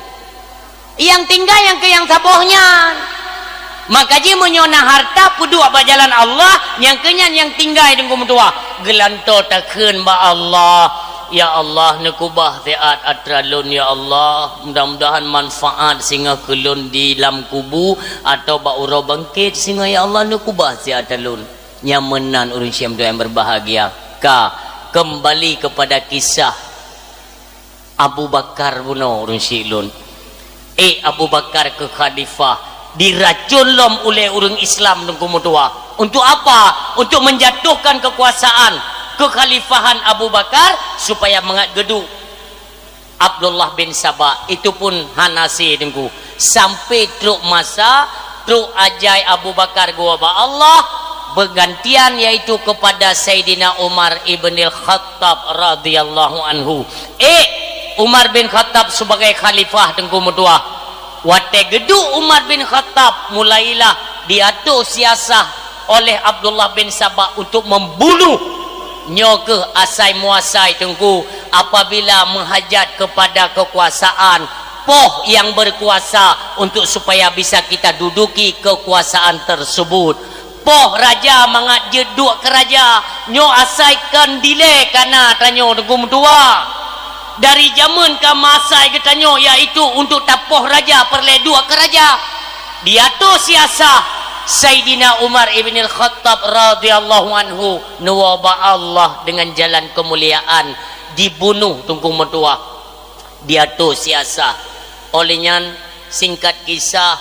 Nyang tinggai nyang keu nyang saboh nyan. Maka jih meunyoe na hareuta peuduek bak jalan Allah, nyang keu nyan nyang tinggai teungku meutuwah. Geulantoe takheun bak Allah, "Ya Allah, neukubah siat atra lôn, ya Allah. Mudah-mudahan manfaat singoh keu lôn di lam kubu atawa bak uroe bangkét singoh, ya Allah, neukubah siat atra lôn." Nyan meunan ureuëng syiek nyang berbahagia. Ka, kembali kepada kisah Abu Bakar bunoe ureuëng syiek lôn. Eh, Abu Bakar keu khalifah diracun lom uleh ureuëng Islam teungku meutuwah. Untuk apa? Untuk menjatuhkan kekuasaan kekhalifahan Abu Bakar supaya mangat geuduek Abdullah bin Saba. Itu pun hana si teungku. Sampai trok masa, trok ajai Abu Bakar geuwoe bak Allah, bergantian yaitu kepada Saidina Umar ibnil Khattab radhiyallahu anhu. Eh, Umar bin Khattab sebagai khalifah teungku meutuwah. Watée geuduek Umar bin Khattab, mulailah diatur siasah oleh Abdullah bin Saba untuk membunuh. Nyoe keuh asai muasai teungku, apabila menghajat kepada kekuasaan, poh yang berkuasa untuk supaya bisa kita duduki kekuasaan tersebut. Poh raja mangat jeuet duek keu raja, nyoe asai kon dilée kana tanyoe teungku meutuwah. Dari jameun ka masa geutanyoe, yaitu untuk tapoh raja peureulée duek keu raja. Diatur siasah Saidina Umar ibnil Khattab radhiyallahu anhu neuwoe bak Allah dengan jalan kemuliaan, dibunuh teungku meutuwah. Diatur siasah. Oleh nyan, singkat kisah,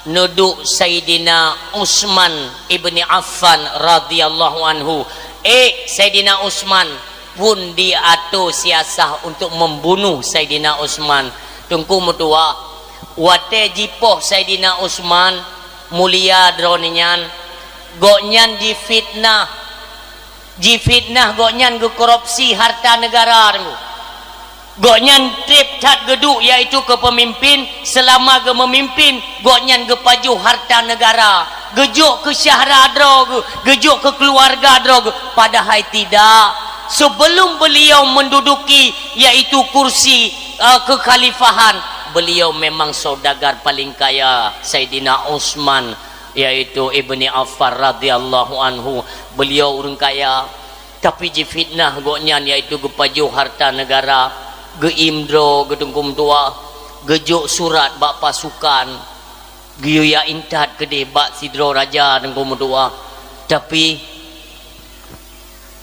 neuduek Saidina Utsman ibni Affan radhiyallahu anhu. Eh, Saidina Utsman pun diatur siasah untuk membunuh Saidina Utsman. Teungku meutuwah, watée jipoh Saidina Utsman, mulia droeneuh nyan, gobnyan jifitnah. Jifitnah gobnyan geukorupsi harta negara teungku. Gobnyan treb that geuduek, yaitu keu peumimpin, seulama geumeumimpin, gobnyan geupajoh harta negara, geujok keu syedara droe geuh, geujok keu keuluwarga droe geuh, padahai tidak. Sebelum beliau menduduki, yaitu kursi, eh, kekhalifahan, beliau memang saudagar paling kaya, Saidina Utsman, yaitu Ibni Affan radhiyallahu anhu. Beliau ureuëng kaya, tapi jifitnah gobnyan, yaitu geupajoh harta negara, geuimdro geuteungku meutuwah, geujok surat bak pasukan, geuyue jak intat keudeh bak sidroe raja teungku meutuwah. Tapi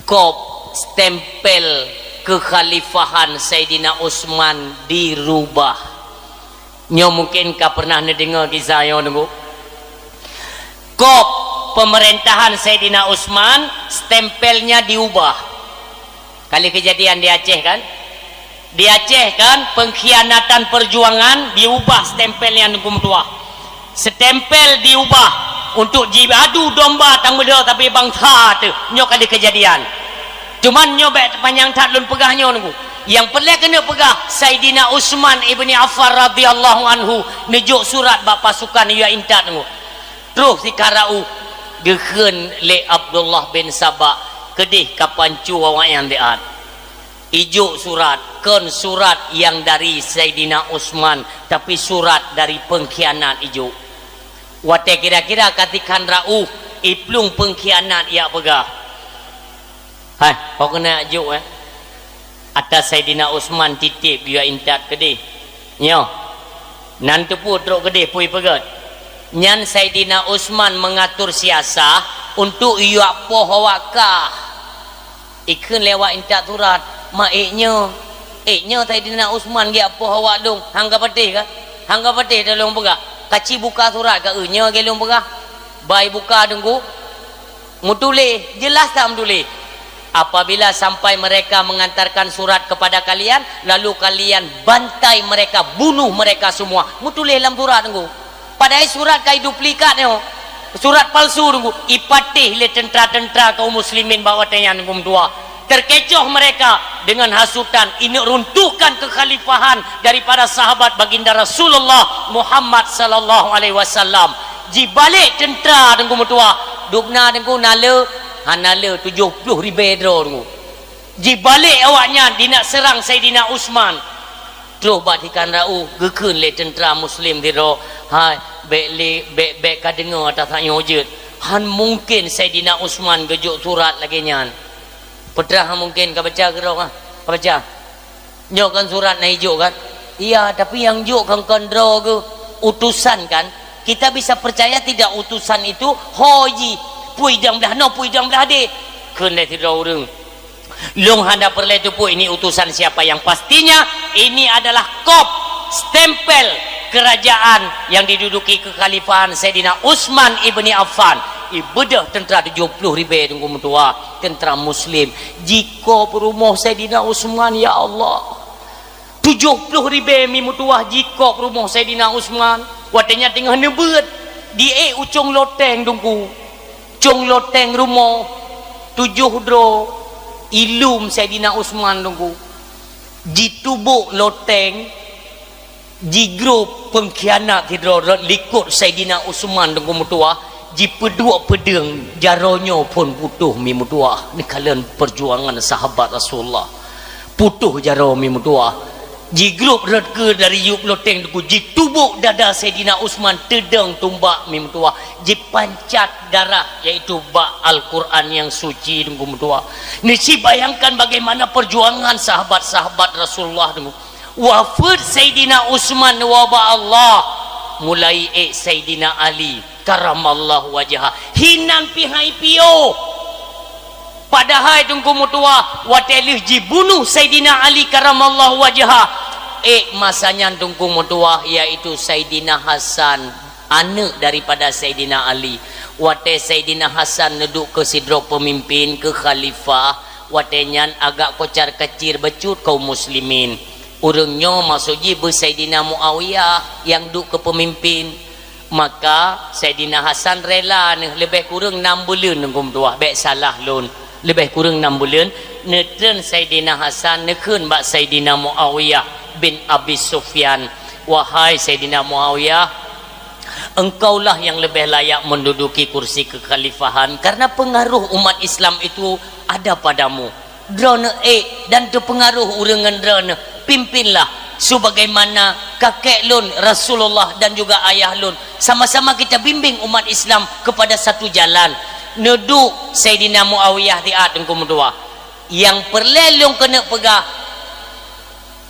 kop stempel kekhalifahan Saidina Utsman dirubah. Nyoe mungkin ka pernah neudeungoe kisah nyoe teungku. Kop pemerintahan Saidina Utsman, stempelnya diubah. Kali kejadian di Aceh kan? Di Aceh kan, pengkhianatan perjuangan diubah stempelnya teungku meutuwah. Stempel diubah untuk jiadu domba tameudo tapi bangsa teuh. Nyoe kali kejadian. Cuman nyoe bék panyang that lôn peugah nyoe teungku. Nyang peureulée keuneuk peugah, Saidina Utsman ibni Affan radhiyallahu anhu neujok surat bak pasukan, yue intat teungku. Troh sikara'u geukheun lé Abdullah bin Saba, keudeh kapancu awaknyan diat. Ijok surat, kon surat nyang dari Saidina Utsman, tapi surat dari pengkhianat ijok. Watée kira-kira katikhan ra'uh, iplueng pengkhianat jak peugah. Hai, ho keuneuk jak jok, eh? Ata Saidina Utsman titip yue intat keudeh. Nyoe. Nan teupeu trok keudeh pui peugét. Nyan Saidina Utsman mengatur siasah untuk yue poh awak kah. Ikheun lé awak intat surat, "Ma ék nyoe, ék nyoe Saidina Utsman geujak poh awak dong, hang ka patéh ka? Hang ka patéh dah lôn peugah. Kaci buka surat ka eu nyoe lagée lôn peugah." Bai buka teungku. Meutuléh, jeulaih that meutuléh. "Apabila sampai mereka mengantarkan surat kepada kalian, lalu kalian bantai mereka, bunuh mereka semua." Meutuléh lam surat teungku. Padahai surat ka iduplikat nyoe. Surat palsu teungku. Ipatéh lé teuntara-teuntara kaum muslimin bak watée nyan teungku meutuwah. Terkecoh mereka dengan hasutan, ingin runtuhkan kekhalifahan daripada sahabat Baginda Rasulullah Muhammad sallallahu alaihi wasallam. Jibalek teuntera Teungku meutuah, dubna Teungku nale, hana le tujoh ploh ribée droe Teungku. Jibalek awaknyan dinak serang Saidina Utsman. Troh bak tikan rau geukheun lé teuntera muslim sidroe, "Hai, bék lé, bék, bék ka deungoe ata tanyoe jeuet. Han mungken Saidina Utsman geujok surat lagée nyan." Peue teuma han mungken, ka baca keudroe, ha? Ka baca. Nyoe kan surat na ijok kan? Iya, tapi nyang jok kan kon droe geuh, utusan kan? Kita bisa percaya tidak utusan itu ho jih, peue idang blah noe, peue idang blah deh? Kheun lé sidroe ureuëng. Lôn hana peureulée teupeu ini utusan siapa, yang pastinya ini adalah kop stempel kerajaan yang diduduki kekhalifahan Saidina Utsman ibni Affan. Ibeudôh teuntera tujoh ploh ribée Teungku meutuah, teuntera muslim, jikop rumoh Saidina Utsman, ya Allah. Tujoh ploh ribée mi meutuah jikop rumoh Saidina Utsman. Watée nyan teungoh neubeuet, diék ucong loteng Teungku. Cong loteng rumoh tujoh droe ilum Saidina Utsman Teungku. Jitubok loteng, jigrob peungkhianat sidroe rot likot Saidina Utsman Teungku meutuah, jipeuduek peudeueng, jaroe nyoe phon putôh mi meutuah. Neukalon perjuangan sahabat Rasulullah. Putôh jaroe mi meutuah. Jigrob rot keue dari yueb loteng Teungku, jitubok dada Saidina Utsman, teudong tumbak mi meutuah, jipancat darah, yaitu bak Al-Quran yang suci Teungku meutuah. Neuci bayangkan bagaimana perjuangan sahabat-sahabat Rasulullah Teungku. Wafeuet Saidina Utsman neuwoe bak Allah, mulai ék Saidina Ali karamallahu wajha, hinan pih hai piôh. Padahai Teungku meutuah, watée lheueh jibunoh Saidina Ali karamallahu wajha, ék masa nyan Teungku meutuah, yaitu Saidina Hasan, aneuëk daripada Saidina Ali. Watée Saidina Hasan neuduek keu sidroe peumimpin, keu khalifah, watée nyan agak kocar-kacir bacut kaum muslimin. Ureuëng nyoe maksud jih beu Saidina Muawiyah nyang duek keu peumimpin. Maka Saidina Hasan rela neuh leubeh kureueng nam buleuen Teungku meutuah, bék salah lôn, leubeh kureueng nam buleuen, neutreun Saidina Hasan neukheun bak Saidina Muawiyah bin Abi Sufyan, "Wahai Saidina Muawiyah, engkaulah yang lebih layak menduduki kursi kekhalifahan karena pengaruh umat Islam itu ada padamu." Droeneuh ék dan teupeungaroh ureuëng ngon droeneuh, pimpinlah sebagaimana kakek lôn Rasulullah dan juga ayah lôn. Sama-sama kita bimbing umat Islam kepada satu jalan. Neuduek Saidina Muawiyah siat Teungku meutuah. Nyang peureulée lôn keuneuk peugah,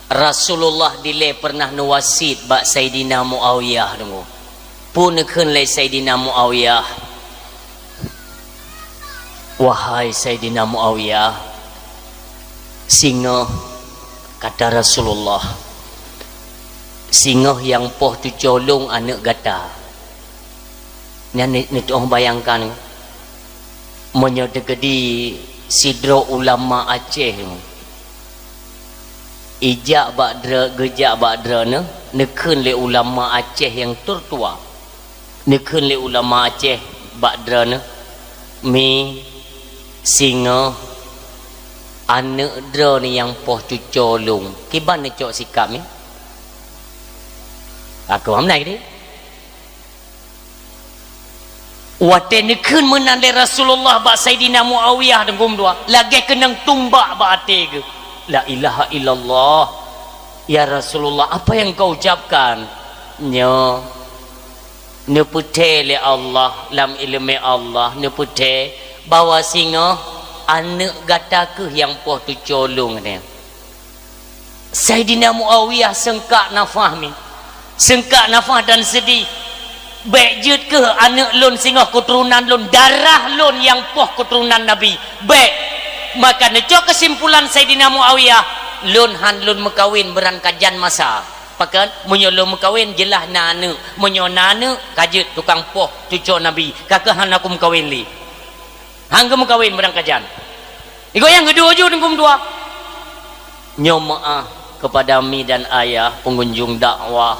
Rasulullah dilée pernah neuwasiet bak Saidina Muawiyah Teungku. Peue neukheun lé Saidina Muawiyah? "Wahai Saidina Muawiyah, singoh," kata Rasulullah, "singoh nyang poh cucoe lôn aneuëk gata." Nyan ni, ni tuoh bayangkan, meunyoe teukeudi sidroe ulama Aceh, ijak bak droe, geujak bak droeneuh, neukheun lé ulama Aceh nyang tertua. Neukheun lé ulama Aceh bak droeneuh, "Mi, singoh aneuëk droeneuh nyang poh cucoe lôn, kiban neucok sikap mi?" Aku hamlai deh. Watée neukheun meunan lé Rasulullah bak Saidina Muawiyah Teungku meutuah, lagée keunong tumbak bak até geuh. "La ilaha illallah. Ya Rasulullah, apa yang kau ucapkan?" "Nyoe, neupeutée lé Allah, lam iéleumé Allah neupeutée bahwa singoh aneuëk gata kheueh nyang poh cucoe lôn nyan." Saidina Muawiyah seungkak nafah mi. Seungkak nafah dan seudeh. "Bék jeuet kheueh aneuëk lôn singoh keuturonan lôn, darah lôn nyang poh keuturonan Nabi. Bék!" Maka neucok keusimpulan Saidina Muawiyah, "Lôn han lôn meukawen meuran ka jan masa." Pakon, meunyoe lôn meukawen, jeulaih na aneuëk. Meunyoe na aneuëk, ka jeuet tukang poh cucoe Nabi. Ka kheueh hana kumeukawen lé. Han geumeukawen meuran ka jan. Igoe nyang keudua ju Teungku meutuah. Nyoe meuáh kepada mi dan ayah pengunjung dakwah.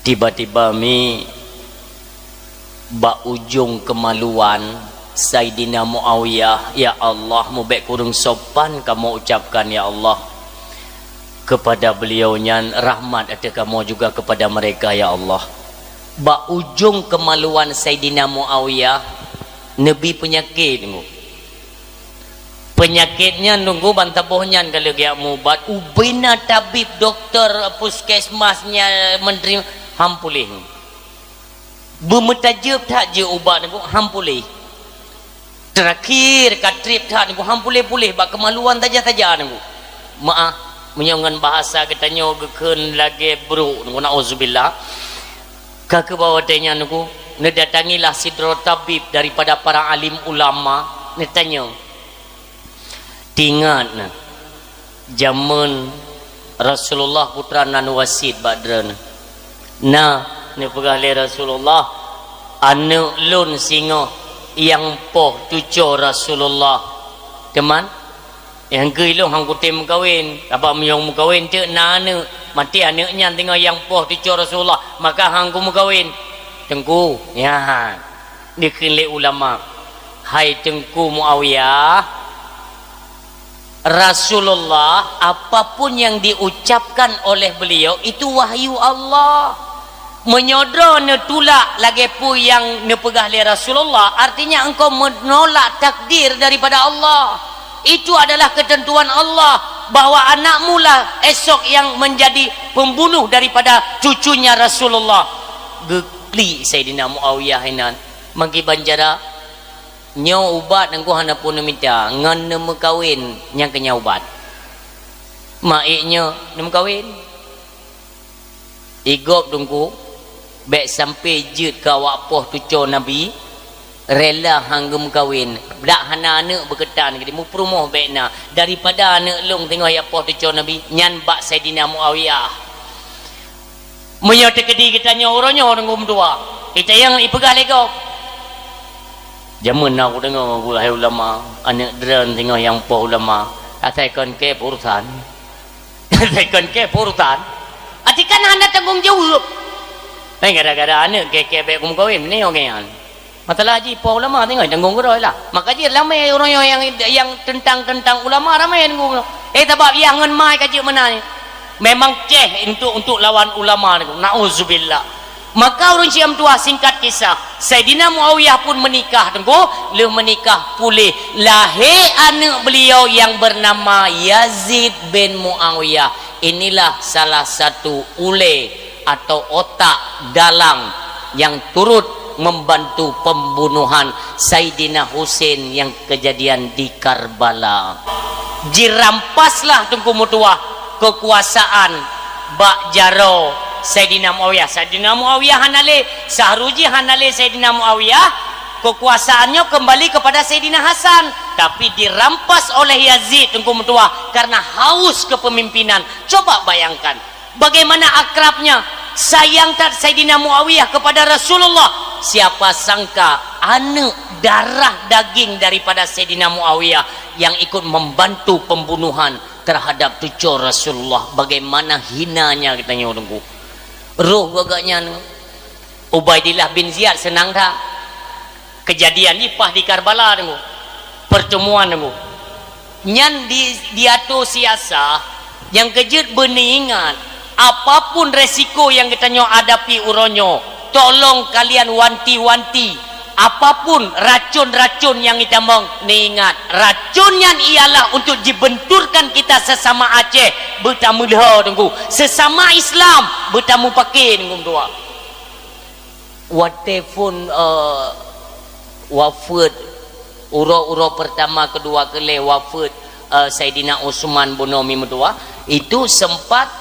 Tiba-tiba mi bak ujong kemaluan, Saidina Muawiyah, ya Allah, mubèk kureueng sopan kamoe ucapkan, ya Allah, kepada beliau nyan, rahmat ateueh kamoe juga kepada mereka, ya Allah. Bak ujong kemaluan Saidina Muawiyah, neubi peunyakét, Teungku. Peunyakét nyan, Teungku, ban saboh nyan ka lheueh geujak meuubat, ubé na tabib, dokto, puskesmas nyan, menteri, han puléh. Beumeutajeueb that jeuet ubat, Teungku, han puléh. Terakhir ka trép that, Teungku, han puléh-puléh, bak kemaluan saja-saja, Teungku. Meu'ah, meunyoe ngon bahasa geutanyoe geukheun lagèe brôk, Teungku, na'udzubillah. Ka keuh bak watèe nyan, Teungku, neudatangilah sidroe tabib daripada para alim ulama, neutanyong. Teuingat na, jameun Rasulullah peue treuk na neuwasiet bak droeneuh. Na, neupeugah lé Rasulullah, "Aneuk lôn singoh nyang poh cucoe Rasulullah." Teuma, nyang keu ilôn han kutem meukawen, sabab meunyoe meukawen teuk na aneuk, maté aneuk nyan singoh nyang poh cucoe Rasulullah, maka han kumeukawen. Teungku, nyan. Dikheun lé ulama, "Hai Teungku Muawiyah, Rasulullah, apapun yang diucapkan oleh beliau, itu wahyu Allah. Meunyoe droe neutulak lagèe peue nyang neupeugah lé Rasulullah, artinya engkau menolak takdir daripada Allah. Itu adalah ketentuan Allah, bahwa anakmu lah esok yang menjadi pembunuh daripada cucunya Rasulullah." Geuklik Saidina Muawiyah inan. Meukiban cara, nyoe ubat Teungku hana peue neumita, ngon neumeukawen nyang keu nyan ubat. Mak ék nyoe neumeukawen. Igob Teungku, bèk sampai jeuet keu awak poh cucoe Nabi, rela han geumeukawen, dak hana aneuk beukeutan, jadi meupeurumoh bèk na, daripada aneuk lôn singoh jak poh cucoe Nabi, nyan bak Saidina Muawiyah. Meunyoe teukeudi geutanyoe uroe nyoe Teungku meutuah, itanyong ipeugah lé gob. Jameun na kudeungoe gurèe ulama, aneuk droeneuh singoh nyang poh ulama, asai kon kèe peurusan. Asai kon kèe peurusan. Arti kan hana tanggong jaweueb. Laén gara-gara aneuk kèe-kèe bèk kumeukawen, meunyoe nyan. Masalah jih poh ulama singoh tanggong keudroe lah. Maka jih ramè ureueng nyoe nyang, nyang teuntang-teuntang ulama ramè tanggong keudroe. Eh, sabab yah ngon ma ka jeuet meunan. Memang ceh untuk, untuk lawan ulama ni. Nauzubillah. Maka ureueng Syiah meutuah, singkat kisah, Saidina Muawiyah pun meunikah, Teungku, lheueh meunikah puléh lahé aneuk beliau yang bernama Yazid bin Muawiyah. Inilah salah satu ulèe atau otak dalang yang turut membantu pembunuhan Saidina Husein yang kejadian di Karbala. Jirampaslah Teungku meutuah kekuasaan bak jaroe Saidina Muawiyah. Saidina Muawiyah hana lé, sahru jih hana lé Saidina Muawiyah, kekuasaan nyoe kembali kepada Saidina Hasan, tapi dirampas oleh Yazid Teungku meutuah karena haus kepemimpinan. Coba bayangkan, bagaimana akrabnya, sayang that Saidina Muawiyah kepada Rasulullah. Siapa sangka aneuk darah daging daripada Saidina Muawiyah yang ikut membantu pembunuhan terhadap cucoe Rasulullah. Bagaimana hinanya geutanyoe Teungku. Roh geuh nyan, Ubaidillah bin Ziyad seunang that. Kejadian jih paih di Karbala Teungku. Pertemuan Teungku. Nyan di, di atô siasa nyang keu jeuet beuneuingat, apapun resiko nyang geutanyoe hadapi uroe nyoe, tolong kalian wanti-wanti, apapun racun-racun nyang itamong, neuingat, racun nyan ialah untuk jibenturkan kita sesama Aceh, beutameuleuho Teungku, sesama Islam, beutameupake Teungku meutuah. Watèe phon, eh, wafeuet, uroe-uroe peurtama, keudua, keulhèe wafeuet, eh, Saidina Utsman bunoe mi meutuah, itu sempat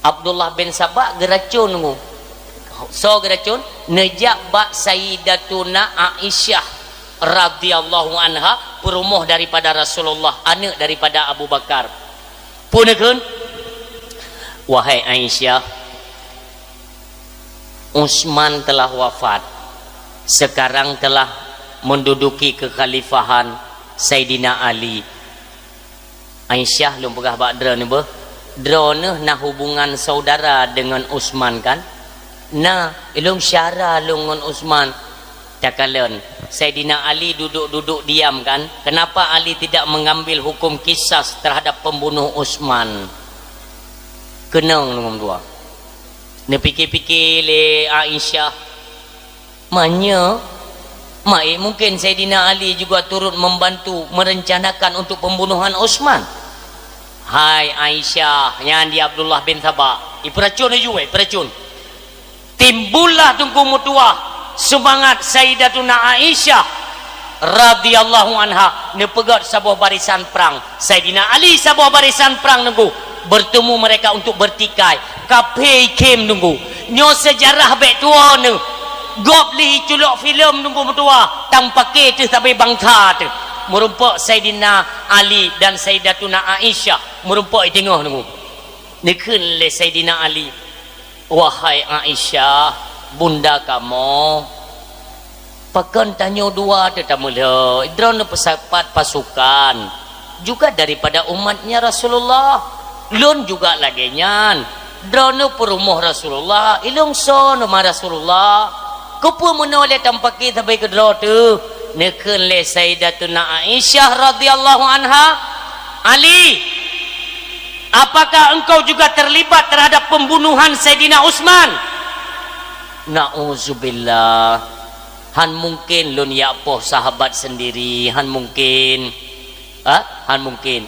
Abdullah bin Saba geuracun Teungku. Soe geuracun? Neujak bak Sayyidatuna Aisyah radhiyallahu anha, peurumoh daripada Rasulullah, aneuk daripada Abu Bakar. Peue neukheun? Wahai Aisyah, Utsman telah wafat, sekarang telah menduduki kekhalifahan Saidina Ali. Aisyah, lôn peugah bak droeneuh beuh, droeneuh na hubungan saudara deungon Utsman kan? Na, ilôn syara lôn ngon Utsman. Takalon, Saidina Ali duduk-duduk diam kan? Kenapa Ali tidak mengambil hukum kisas terhadap pembunuh Utsman? Keunong deungon dua. Neupike-pike lé Aisyah, "Meunyoe, ma ék mungken Saidina Ali juga turut membantu merencanakan untuk pembunuhan Utsman?" "Hai Aisyah," nyan di Abdullah bin Saba, ipeuracun laju, eh, ipeuracun. Timbullah teungku meutuah seumangat Saidatuna Aisyah radhiyallahu anha neupeugét saboh barisan prang. Saidina Ali saboh barisan prang teungku, bertemu mereka untuk bertikai. Kaphé ikhém teungku. Nyoe seujarah bék tuwoe neuh. Gob lheuh iculok filem teungku meutuah, tampake teuh sabe bansa teuh. Meurumpok Saidina Ali dan Saidatuna Aisyah meurumpok i teungoh teungku. Neukheun lé Saidina Ali, "Wahai Aisyah, bunda kamoe, pakon tanyoe dua teuh tameulhö? Droeneuh peusapat pasukan juga daripada umatnya Rasulullah. Lôn juga lagée nyan. Droeneuh peurumoh Rasulullah, ilôn soe numa Rasulullah. Keupeue meunoe lé tampake sabe keudroe teuh?" Neukheun lé Saidatuna Aisyah radhiyallahu anha, "Ali, apakah engkau juga terlibat terhadap pembunuhan Saidina Utsman?" "Na'udzubillah. Han mungken lôn jak poh sahabat sendiri, han mungken. Ha? Han mungken.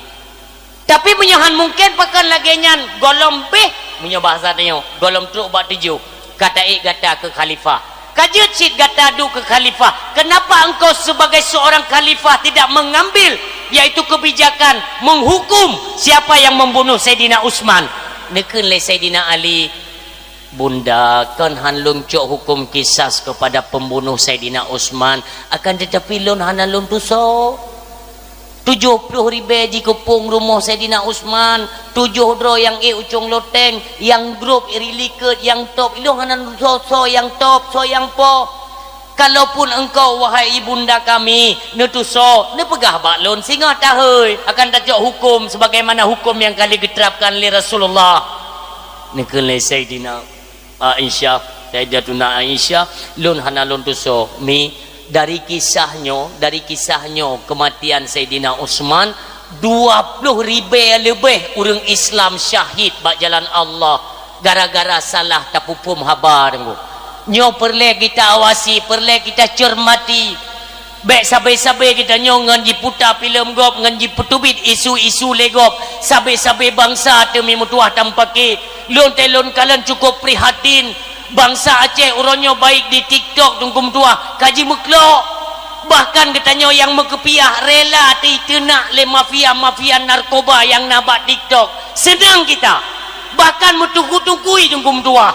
Tapi meunyoe han mungken, pakon lagée nyan gohlom béh, meunyoe bahasa tanyoe, gohlom trok bak tujoh, ka taék gata keu khalifah. Ka jeuet cit gata duek keu khalifah. Kenapa engkau sebagai seorang khalifah tidak mengambil, yaitu kebijakan menghukum siapa yang membunuh Saidina Utsman?" Neukheun lé Saidina Ali, "Bunda, kon han lôn cok hukum kisas kepada pembunuh Saidina Utsman, akan tetapi lôn hana lôn tusoe. Tujoh ploh ribée jikeupong rumoh Saidina Utsman, tujoh droe nyang ék ucong loteng, nyang grob iri likot, nyang top, ilôn hana lôn tusoe soe nyang top, soe nyang po. Kalaupun engkau, wahai ibunda kami, neutusoe, neupeugah bak lôn singoh tahôi, akan tacok hukum sebagaimana hukum nyang ka lheueh geuterapkan lé Rasulullah." Neukheun lé Saidina Aisyah, Saidatuna Aisyah, "Lôn hana lôn tusoe, Mi. Dari kisah nyoe, dari kisah nyoe keumatian Saidina Utsman, dua ploh ribée leubeh ureuëng Islam syahid bak jalan Allah gara-gara salah tapeuphom haba teungku. Nyoe peureulée kita awasi, peureulée kita cermati. Bék sabe-sabe geutanyoe ngon jiputa filem gob, ngon jipeuteubiet isu-isu lé gob. Sabe-sabe bansa teuh mi meutuah tampake. Lôn teuh lôn kalon cukup prihatin. Bansa Aceh uroe nyoe baik di TikTok teungku meutuah ka jimeuklok. Bahkan geutanyoe nyang meukeupiah rela teuh iteunak lé mafia-mafia narkoba nyang na bak TikTok. Seunang kita. Bahkan meutuku-tukui teungku meutuah.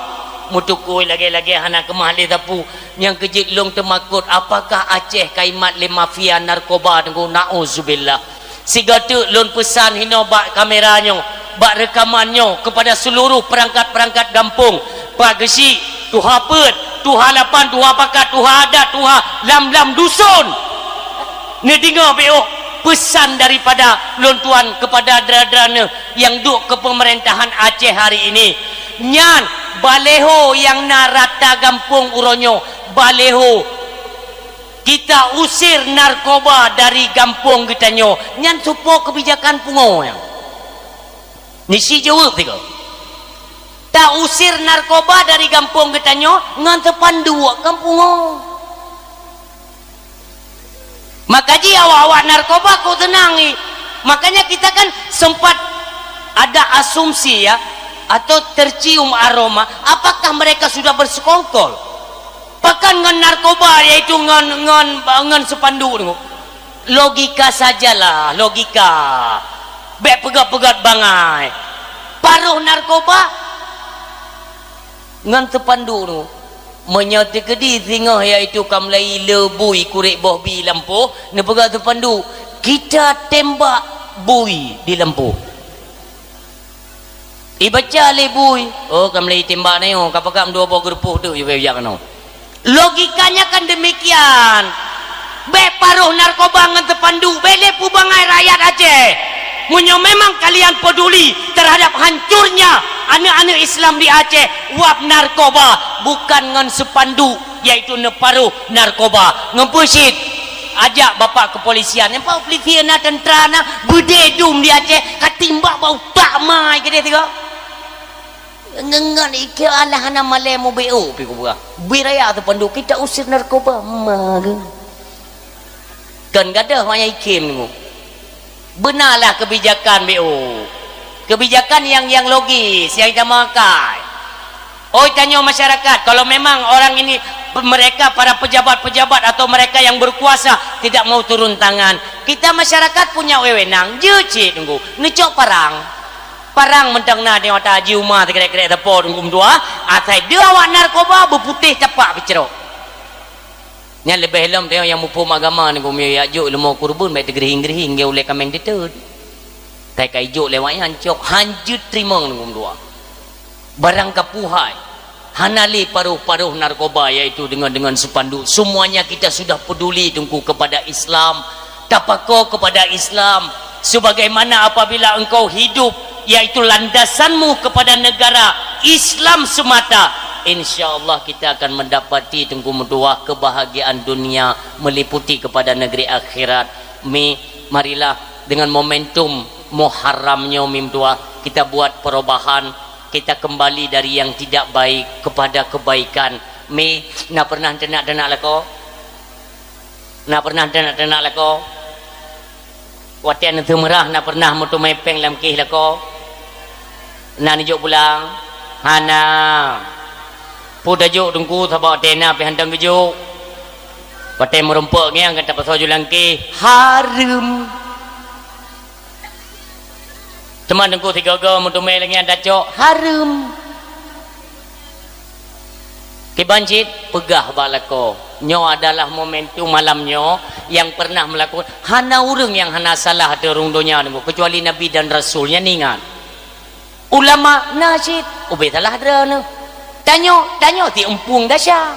Meutukui lagée-lagée hana keumah lé sapeue. Nyang keujeuet lôn teumakot, apakah Aceh ka imat lé mafia narkoba teungku? Na'udzubillah. Sigoe teuk lôn peusan hinoe bak kamera nyoe, bak reukaman nyoe keupada seuluruh peurangkat-peurangkat gampông, Pak Geuchik, Tuha Peuet, Tuha Lapan, Tuha Pakat, Tuha Adat, Tuha lam-lam duson. Neudeungoe bék oh peusan daripada lôn tuan keupada dara-dara neuh nyang duek keu peumeurintahan Aceh hari ini. Nyan baleho nyang na rata gampông uroe nyoe, baleho. Kita usir narkoba dari gampông geutanyoe. Nyan soe po keubijakan pungo nyan? Nyan si jaweueb sigoe. Ta usir narkoba dari gampông geutanyoe ngon teupanduek kan pungo. Maka jih awak-awak narkoba kok seunang i. Makanya kita kan sempat ada asumsi ya, atau tercium aroma, apakah mereka sudah bersekongkol? Pakon ngon narkoba, yaitu ngon, ngon, ngon spanduk tu? Logika sajalah, logika. Bék peugét-peugét bangai. Paroh narkoba ngon spanduk tu. Meunyoe teukeudi singoh, yaitu ka mulai le bui kurek boh bi lampôh, neupeugah spanduk, "Kita tembak bui di lampôh." Ibaca lé bui, "Oh, ka mulai tembak na nyoe, ka pakam dua boh geurupoh teuk, yue jak keunoe." Logikanya kan demikian. Bék paroh narkoba ngon spanduk, bék lé peubangai rakyat Aceh. Meunyoe memang kalian peduli terhadap hancurnya aneuk-aneuk Islam di Aceh, wab narkoba bukan ngon spanduk, yaitu neuparoh narkoba. Ngon peue cit? Ajak bapak kepolisian. Nyang pat polisi na, tentara na, beudé dum di Aceh, ka timbak bak utak mai keudeh tiga. Ngengat ikeu alah hana malée mubeuo pi kubuah. Bui raya teupanduk, "Kita usir narkoba." Ma geuh. Kan gadoh manyang ikem nyoe. Beunalah kebijakan B O. Kebijakan yang, yang logis, yang kita makai. Oi, tanyoe masyarakat, kalau memang orang ini, mereka para pejabat-pejabat atau mereka yang berkuasa tidak mau turun tangan, kita masyarakat punya wewenang. Jeuet cit nunggu, neucok parang. Parang mantong na di mata Haji Uma teukrek-krek teupot nunggu meutuah, asai deuh awak narkoba beuputéh tapak peucrok. Nyan leubeh lom teuh nyang muphom agama nyoe, meunyoe jak jok leumo kurban bèk teugeurihing-geurihing, geu ulèe kaméng teuteut. Kai-kai jok lewat nyan cok, han jeuet teurimong nyoe dua. Barang kapuhai, hana lé paroh-paroh narkoba, yaitu dengan, dengan spanduk. Semuanya kita sudah peduli, Teungku, kepada Islam. Tapako kepada Islam. Sebagaimana apabila engkau hidup, yaitu landasanmu kepada negara Islam semata, insya Allah kita akan mendapati, Teungku meutuah, kebahagiaan dunia meliputi kepada negeri akhirat. Mi, marilah dengan momentum Muharram nyoe, mi meutuah, kita buat perubahan, kita kembali dari yang tidak baik kepada kebaikan. Mi, na pernah teunak-teunak lakoe? Na pernah teunak-teunak lakoe? Watèe neuseumeurah na pernah meuteumé péng lam kéh lakoe? Na neujok pulang? Hana. Peue tajok Teungku, sabab watèe na pih hantom geujok. Watèe meurumpok ngieng ka tapasoe ju lam kéh, hareuem. Teuma Teungku sigoe-goe meuteumé lagèe nyan tacok, hareuem. Kiban cit peugah bak lakoe, nyoe adalah momentum malam nyoe nyang pernah meulaku, hana ureueng nyang hana salah ateueh rhueng donya nyoe, keucuali Nabi dan Rasul, nyan ingat. Ulama na cit, ubé salah droeneuh. Tanyoe, tanyoe ti eumpung desya.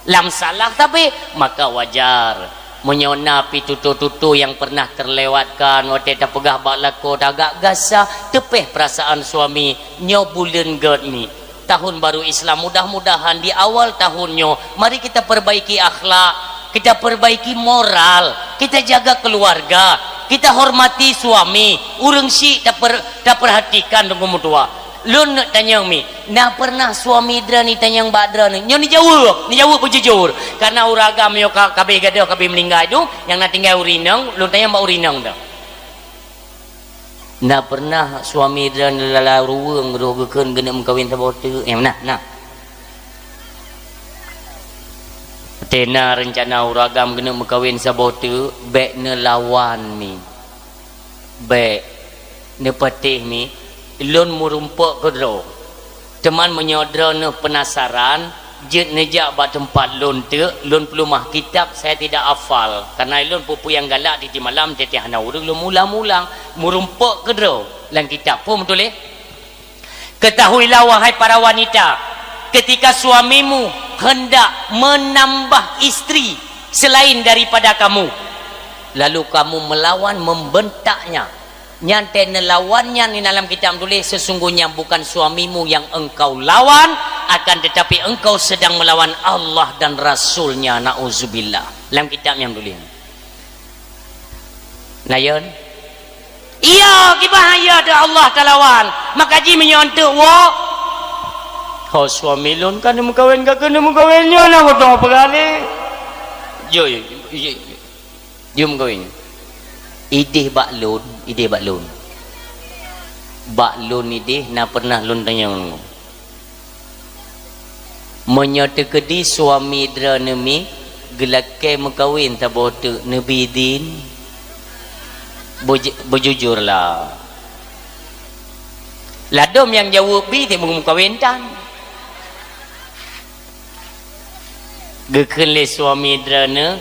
Lam salah sabe, maka wajar. Meunyoe na pih tutoe-tutoe nyang pernah terlewatkan, watèe tapeugah bak lakoe tagak gasa, teupéh perasaan suami, nyoe buleuen gét mi. Tahun baru Islam, mudah-mudahan di awal tahun nyoe, mari kita perbaiki akhlak, kita perbaiki moral, kita jaga keluarga, kita hormati suami, ureueng syik taper-, taperhatikan deungon meutuah. Lôn neuk tanyong mi, na pernah suami droeneuh tanyong bak droeneuh? Nyoe neujaweueb, neujaweueb beujujur. Karena ureueng agam nyoe ka, ka abéh gadôh, ka abéh meuninggai dum, nyang na tinggai ureueng inong, lôn tanyong bak ureueng inong tu. Na pernah suami droeneuh lala ruweueng roh geukheun geuneuk meukawen saboh teuk? Nyang na, na. Watèe na reuncana ureueng agam geuneuk meukawen saboh teuk, bèk neulawan mi. Bèk neupatéh mi, lôn meurumpok keudroe. Teuma meunyoe droeneuh peunasaran, jeuet neujak bak teumpat lôn teuk, lôn peuleumah kitab, saya tidak hafal. Karena lôn peue-peue nyang galak tiep-tiep malam, tiep-tiep hana ureueng lôn ulang-ulang. Meurumpok keudroe lam kitab. Peue meutuléh? Ketahuilah, wahai para wanita, ketika suamimu hendak menambah istri selain daripada kamu, lalu kamu melawan, membentaknya, nyan teuh neulawan nyan, di dalam kitab tuléh, sesungguhnya bukan suamimu yang engkau lawan, akan tetapi engkau sedang melawan Allah dan Rasul-Nya. Nauzubillah. Lam kitab nyan tuléh. Nyan. Iya, kiban iya teuh Allah talawan. Maka jih meunyoe eunteuk woe, "Ho suami lôn ka neumeukawen, ka keuneuk meukawen nyoe na meutuah peugah lé." Yo, yo, yo, yo. Jeuem kawin. Idéh bak lôn, idéh bak lôn. Bak lôn idéh na pernah lôn tanyong. Meunyoe teukeudi suami droeneuh mi geulakée meukawen saboh teuk, neubi idin, beuj-, beujujurlah. Ladôm nyang jaweueb bi, teuma meukawen tan. Geukheun lé suami droeneuh,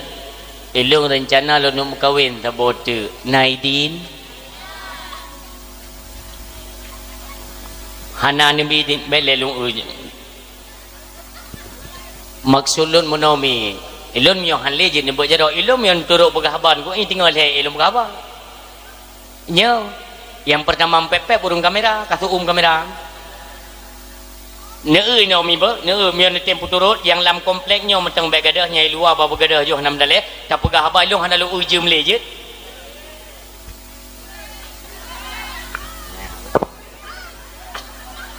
"Ilôn reuncana lôn neuk meukawen saboh teuk, na idin?" "Hana neubi idin, bèk lé lôn ureueng." "Maksud lôn meunoe mi, ilôn meunyoe han lé jeuet neubeuet jaroe, ilôn meunyoe turot peugah haba, keu i teungoh lhèe ilôn peugah haba." Nyoe, nyang peurtama meupeupép ureueng kamera, ka seuuem kamera. Neu-eu inoe mi beuh, neu-eu meunyoe neutem peuturot, nyang lam komplek nyoe mantong bèk gadôh, nyang i luwa bah beugadôh yoh nam daleh, tapeugah haba lôn hana lôn eu jeuem lé jeuet.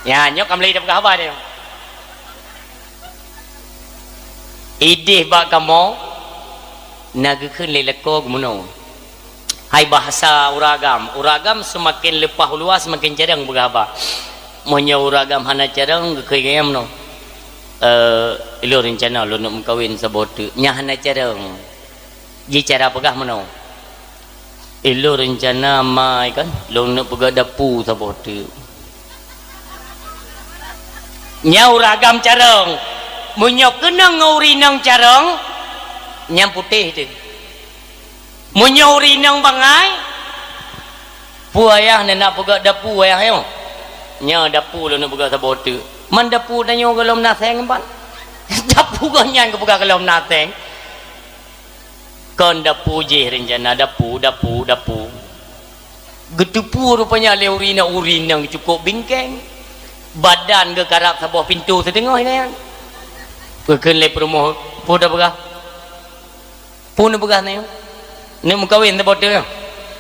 Ya, nyoe ka mulai tapeugah haba nyoe. Idéh bak kamoe na geukheun lé lakoe geumeunoe. Hai bahasa ureueng agam, ureueng agam seumaken leupah u luwa seumaken carông peugah haba. Meunyoe ureueng agam hana carông geukheun lagèe nyoe meunoe. Eh, ilôn reuncana lôn neuk meukawen saboh teuk. Nyan hana carông. Ji cara peugah meunoe. Ilôn reuncana mai kan, lôn neuk peugah dapu saboh teuk. Nyan ureueng agam carông. Meunyoe keunong ngon ureueng inong carông, nyan putéh teuh. Meunyoe ureueng inong bangai, peue ayah neunak peugah dapu ayah nyoe? Nyoe dapu lôn neuk peugah saboh teuk. Man dapu tanyoe gohlom na seng pat. Dapu gobnyan geupeugah gohlom na seng. Kon dapu jih reuncana dapu, dapu, dapu. Geuteupeue rupanya lé ureueng inong, ureueng inong cukôp bingkeng. Badan geukarab saboh pintoe siteungoh nyan. Geukheun lé peurumoh, peue tapeugah? Peue neupeugah nyoe? Neuk meukawen saboh teuk nyoe?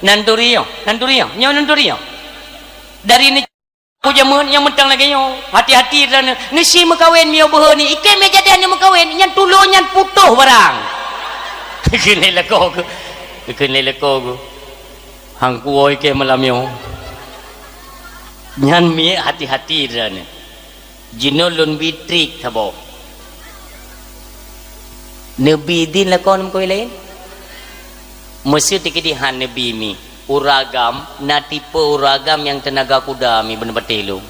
Nan turi nyoe, nan turi nyoe, nyoe nan turi nyoe. Dari ni Peue jameun nyang mantong lagèe nyoe, hati-hati droeneuh. Neusi meukawen miyueb beuhe ni, i kèe meujadah neumeukawen, nyan tulo nyan putôh barang. Keuneuk lé lakoe geuh. Keuneuk lé lakoe geuh. Han kuwoe i kèe malam nyoe. Nyan miet hati-hati droeneuh. Jinoe lôn bi trik saboh. Neubi idhin lakoe neumeukawen laén? Meuseuti keudéh han neubi mi. Ureueng agam, na tipe ureueng agam nyang teunaga kuda mi beuneupatéh lôn.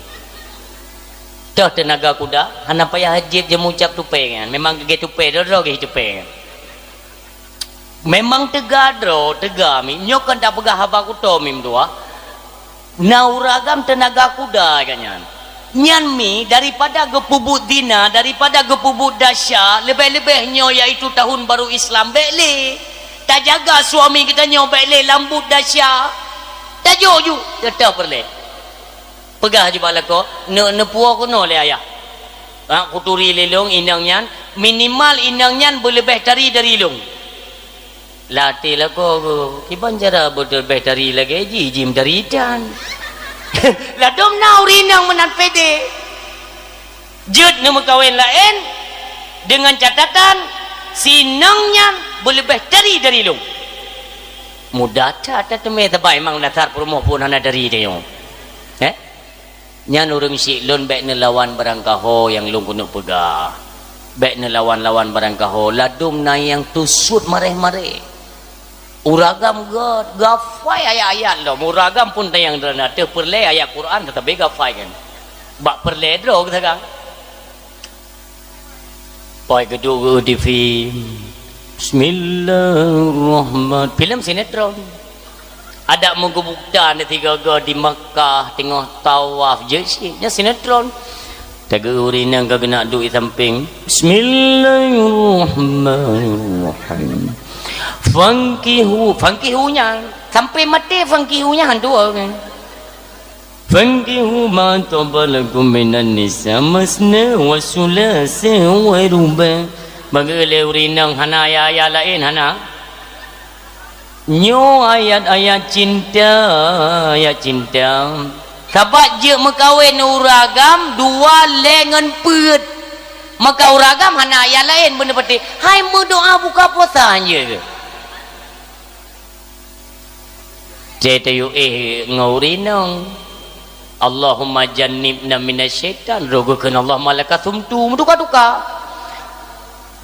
Toh teunaga kuda, hana payah jieb jameucab tupèe nyan. Memang geugèt tupèe, droe-droe gèt tupèe nyan. Memang teuga droe, teuga mi. Nyoe kon tapeugah haba kuto mi meutuah. Na ureueng agam teunaga kuda gobnyan. Nyan mi daripada geupeubuet zina, daripada geupeubuet desya, leubeh-leubeh nyoe yaitu tahun baru Islam, bèk lé. Tajaga suami geutanyoe bèk lé lam buet desya. Tajok ju, teutoh peureulèe. Peugah ju bak lakoe, "Neuk neupuwoe keunoe lé ayah. Bak kuturi lé lôn inong nyan, minimal inong nyan beuleubeh tari dari lôn." Lam até lakoe geuh, kiban cara beuleubeh tari lagèe jih, jih meutari tan. Ladôm na ureueng inong meunan pede. Jeuet neumeukawen laén deungon catatan si inong nyan beuleubeh tari dari lôn. Mudah that tateumé sabab memang dasar peurumoh phon hana tari tanyoe. Eh? Nyan ureueng syik lôn bèk neulawan barangkaho nyang lôn keuneuk peugah. Bèk neulawan-lawan barangkaho, ladôm na nyang teusuet mareh-mareh. Ureueng agam gèt, gafai ayat-ayat lom. Ureueng agam phon tanyong droeneuh ateueh peureulèe ayat Quran teutabé gafai kan. Bak peureulèe droe geusagang. Pai geuduek geu di film. Bismillahirrahman-, film sinetron. Adak meugeubukta na tiga-ga di Makkah teungoh tawaf jeuet cit. Nyan sinetron. Tageu ureueng inong ka geunak duek di sampéng. Bismillahirrahmanirrahim. Fankihu, fankihu nyan. Sampai maté fankihu nyan hantu kan. Fankihu ma taba lakum minan nisa masna wa sulasa wa ruba. Bagi lé ureueng inong hana ayat-ayat laén hana. Nyoe ayat-ayat cinta, ayat cinta. Sabab jeuet meukawen ureueng agam dua lhèe ngon peuet. Maka ureueng agam hana ayat laén beuneupatéh. Hai meudoa buka puasa jeuet. Teu tayue éh ngon ureueng inong. Allahumma jannibna minasyaitan. Roh geukheun Allahumma laka sumtu. Meutuka-tuka.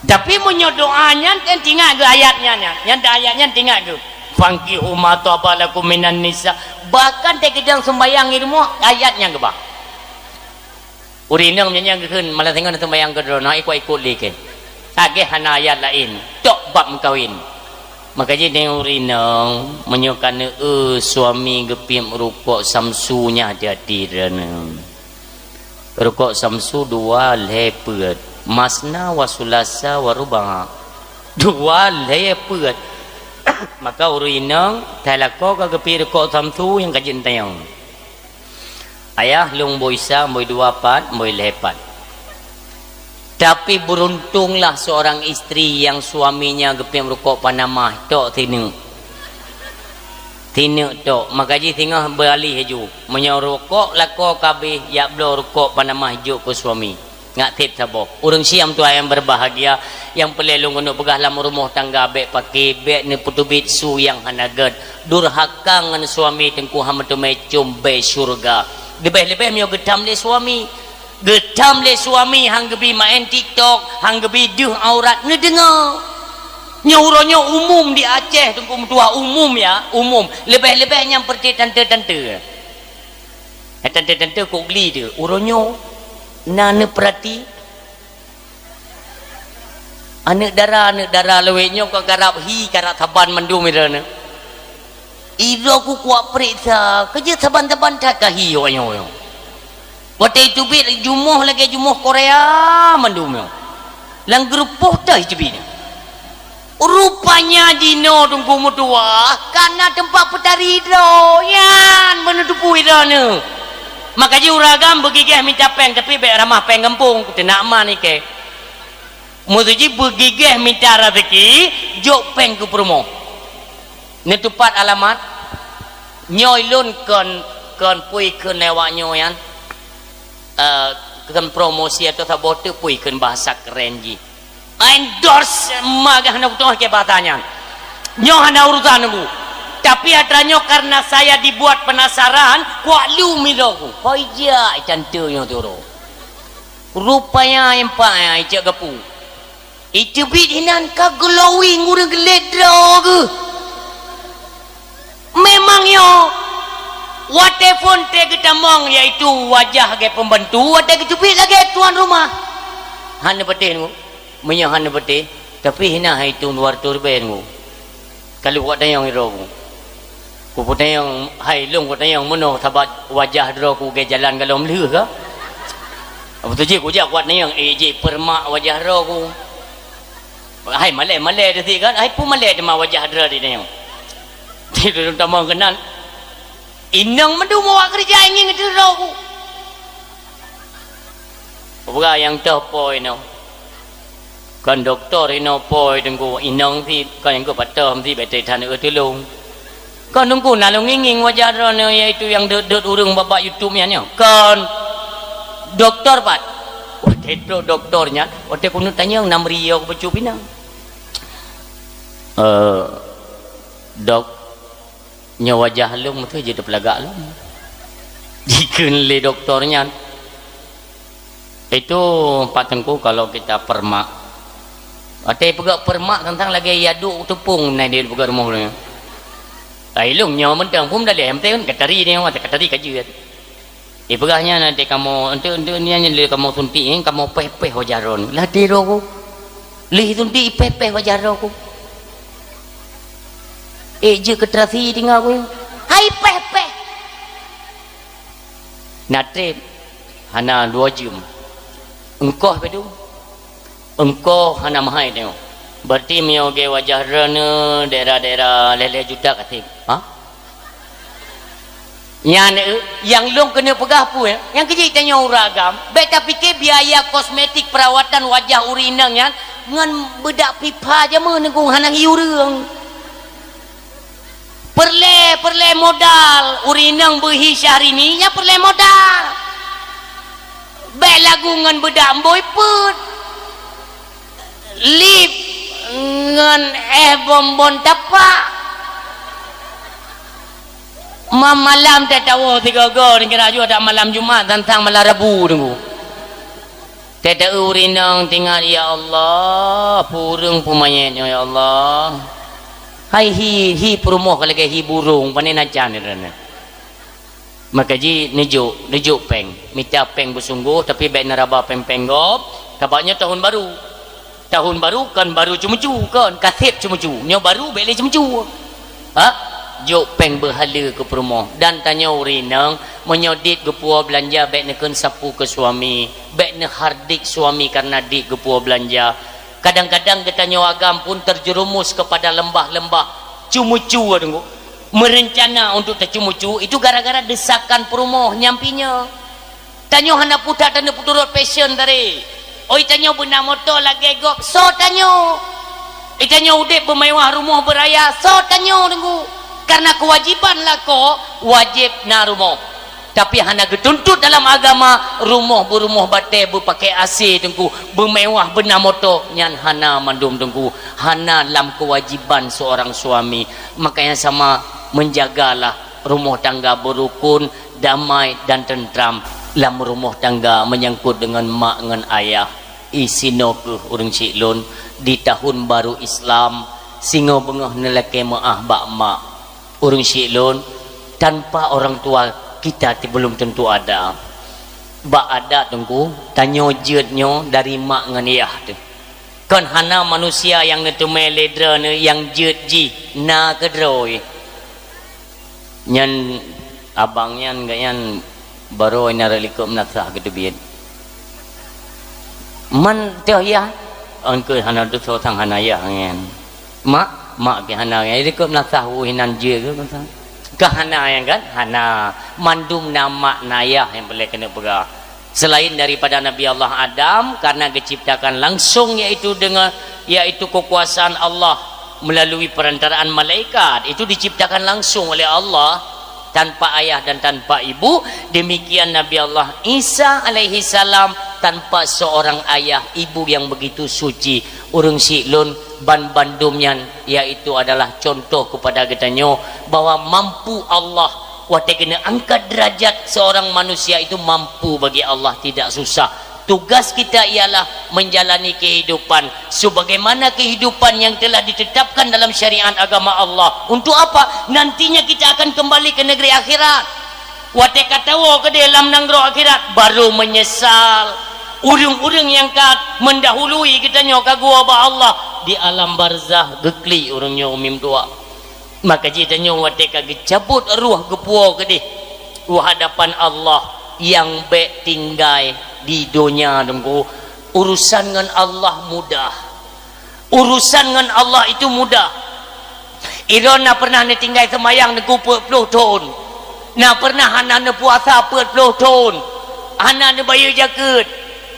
Tapi meunyoe doa nyan kan tingat geuh ayat nyan, nyan. Nyan ayat nyan tingat geuh. Fankihu ma taba lakum minan nisa. Bahkan teukeudang sumbayang di rumoh, ayat nyan geuba. Ureueng inong nyan nyang geukheun malam singoh na sumbayang keu droeneuh, ikot-ikot lé kèe. Lagèe hana ayat laén, tok bab meukawen. Maka jih nyan ureueng inong, meunyoe ka neu-eu suami geupiep rukok samsu nyan hati-hati droeneuh. Rukok samsu dua lhèe peuet, masna wa sulasa wa ruba. Dua lhèe peuet. Maka ureueng inong, tai lakoe ka geupiep rukok samsu nyang ka jeuet tanyong. Ayah lôn bôi sa, bôi dua pat, bôi lhèe pat. Tapi beruntunglah seorang istri yang suaminya geupiep rukok Panama tok sineuk. Sineuk tok. Maka jih singoh beuralih laju. Meunyoe rukok lakoe ka abéh, jak bloe rukok Panama jok keu suami. Ngat sép saboh. Ureuëng Siam tuha nyang berbahagia, nyang peureulée lôn keuneuk peugah lam rumoh tangga bék paké, bék neupeuteubiet su nyang hana gét. Durhaka ngon suami teungku hana meuteumé com bée syeuruga. Leubeh-leubeh meunyoe geutam lé suami. Geutam lé suami han geubi maén TikTok, han geubi deuh aurat neudeungoe. Nyoe uroe nyoe umum di Aceh, teungku meutuah, umum ya, umum. Leubeh-leubeh nyang peureuté tante-tante. Eh, tante-tante kok gli tu, uroe nyoe na neupeurati. Aneuëk dara, aneuëk dara lawét nyoe ka karab hi, karab saban mandum ira nyoe. Ira ku kuat peuriksa, keujeuet saban-saban that ka hi awak nyoe. Watée teubiet jumoh lagée jumoh Korea mandum nyoe. Lam geurupoh teuh teubiet nyoe. Rupanya jinoe teungku meutuah ka na teumpat peutari droe nyan, beuneuteupeu droeneuh. Maka jih ureuëng agam beugigeh mita péng, tapi bék ramah péng gampông, teunak ma nike. Maksud jih beugigeh mita raseuki, jok péng keu peurumoh. Neutupat alamat, nyoe lôn kon, kon pui kheun lewat nyoe nyan. Eh, kon promosi atau saboh teuk pui kheun bahasa keren jih. Endorse magah na kutoh ke bahasa nyan. Nyoe hana urusan aku. Tapi atra nyoe karena saya dibuat penasaran, kuak lu miloku. Hoi jak tante nyoe turo. Rupanya empak ya icak gapu. Iteubiet hinan ka glowing ureuëng geulet droe geuh. Memang nyoe, watée phon tée geutamong, yaitu wajah lagée pembantu, watée geuteubiet lagée tuan rumah. Hana patéh nyoe, meunyoe hana patéh, tapi hina hai tuan luar turben nyoe. Ka lheueh kuat tanyong sidroe ku. Kupeutanyong, hai lôn kupeutanyong meunoe sabat wajah droe ku lagée jalan galom lheueh ka? Beutôi jih kujak kuat tanyong, eh, jih peuremak wajah droe ku. Hai malée-malée teusi kan? Hai peue malée teuma wajah droe tanyong. Di dalam tamong keunan. Inong mandum awak keureuja ingin geuteuroe ku. Peugah nyang toh po inoe. Kon doktor inoe po teungku, inong si, kon nyang keu patom si, bék that neueu tulông. Kon teungku na lôn ngieng-ngieng wajah droeneuh, yaitu nyang deuet-deuet ureuëng bak-bak YouTube nyan nyoe. Kon doktor pat. Watée trok doktor nyan, watée keuneuk tanyong na meurio keu bacut inong. Eh, dok, nyoe wajah lôn meuteujeuet peulagak lôn. Dikheun lé doktor nyan. Itu Pak Teungku kalau kita permak. Watée peugah permak teuntang lagée yaduk teupông na di peugah rumoh lôn. Ai lôn nyoe mantong pun daleh mantong katari ni mata katari ka jeuet. Ipeugah nyan nanti kamoe enteuk-enteuk nyan lé kamoe suntik nyan kamoe péh-péh wajah droe. Lah tiro ku. Lih suntik ipéh-péh wajah droe ku. Eh jeuet keu terasi tinggai ku. Hai péh-péh. Na treb hana dua jeuem. Engkoh padum. Engkoh hana meuhai tanyoe. Berarti meunyoe gée wajah droeneuh daerah-daerah lhée-lhée juta ka treb. Ha? Nyan, eh, nyang lôn keuneuk peugah peue, eh? Nyang keujeuet tanyoe ureuëng agam, bék tapike biaya kosmetik perawatan wajah ureuëng inong nyan ngon beudak pipa jameun neugong hana hi ureuëng. Peureulée, peureulée modal, ureuëng inong beuhi Syahrini, nyan peureulée modal. Bék lagu ngon beudak mbôi peuet. Lip ngon éh bonbon tapak. Mam malam tatawoe sigoe-goe, dikira jua dak malam Jumat tantang malam Rabu teungku. Tataeu ureuëng inong teuingat, "Ya Allah, pureueng peumanyét nyoe, ya Allah." Hai hi, hi peurumoh ka lagée hi burông, pane na can droeneuh. Maka jih neujok, neujok péng. Mita péng beusunggoh, tapi bék neuraba péng-péng gob. Sabab nyoe tahun baru. Tahun baru kon baru ceumeucu, kon ka sép ceumeucu. Nyoe baru bék lé ceumeucu. Ha? Jok péng beuhaleue keu peurumoh. Dan tanyoe ureuëng inong, meunyoe dit geupuwoe beulanja bék neukheun sapeue keu suami. Bék neuhardik suami karena dit geupuwoe beulanja. Kadang-kadang geutanyoe agam pun terjerumus kepada lembah-lembah ceumeucu, teungku. Merencana untuk teuceumeucu itu gara-gara desakan peurumoh nyang pinyéu. Tanyoe hana putak tanyoe peuturot passion tadi. Oi, tanyoe beuna moto lagèe gob, soe tanyoe? Oi, tanyoe udép beumewah, rumoh beuraya, soe tanyoe, Teungku? Karena keuwajiban lakoe wajéb na rumoh. Tapi hana geutuntut dalam agama, rumoh beurumoh batèe, beupakè A C, Teungku, beumewah, beuna moto, nyan hana mandum, Teungku. Hana lam keuwajiban seorang suami. Makanya sama menjagalah rumoh tangga beurukun, damai dan tentram lam rumoh tangga menyangkut deungon mak ngon ayah. Isinoe keuh ureueng syik lôn, di tahun baru Islam, singoh beungoh neulakèe meu'ah bak mak. Ureueng syik lôn, tanpa orang tua kita ti belum tentu ada. Bak adat, Teungku, tanyoe jeuet nyoe dari mak ngon yah teuh. Kon hana manusia nyang neuteumé lé droeneuh nyang jeuet jih na keudroe. Nyan abang nyan, gobnyan barô na likot meunasah geuteubiet. Man teuh yah, engkeuh hana teusoe sang hana yah nyan. Mak, mak pih hana nyan. Likot meunasah, uh, inan jeuet keu meunasah. Ka hana nyan kan? Hana. Mandum na mak na yah nyang peureulèe keuneuk peugah. Selain daripada Nabi Allah Adam, karena diciptakan langsung, yaitu dengan, yaitu kekuasaan Allah melalui perantaraan malaikat, itu diciptakan langsung oleh Allah tanpa ayah dan tanpa ibu. Demikian Nabi Allah Isa alaihi salam tanpa seorang ayah ibu yang begitu suci. Ureueng syik lôn, ban bandum nyan, yaitu adalah contoh kepada geutanyoe bahwa mampu Allah. Watèe keuneuk angkat derajat seorang manusia itu mampu bagi Allah, tidak susah. Tugas kita ialah menjalani kehidupan sebagaimana kehidupan yang telah ditetapkan dalam syariat agama Allah. Untuk apa? Nantinya kita akan kembali ke negeri akhirat. Watèe ka tawoe keudéh lam nanggroe akhirat, baru menyesal. Ureueng-ureueng nyang ka mendahului geutanyoe ka geuwoe bak Allah di alam barzah, geuklik ureueng nyoe, umim dua. Maka jih tanyoe watèe ka geucabot roh geupuwoe keudéh u hadapan Allah, nyang bèk tinggai di donya, Teungku. Urusan ngon Allah mudah. Urusan ngon Allah itu mudah. Droeneuh na pernah neutinggai seumayang, Teungku, peuet ploh thôn. Na pernah hana neupuasa peuet ploh thôn. Hana neubayeue jakeuet.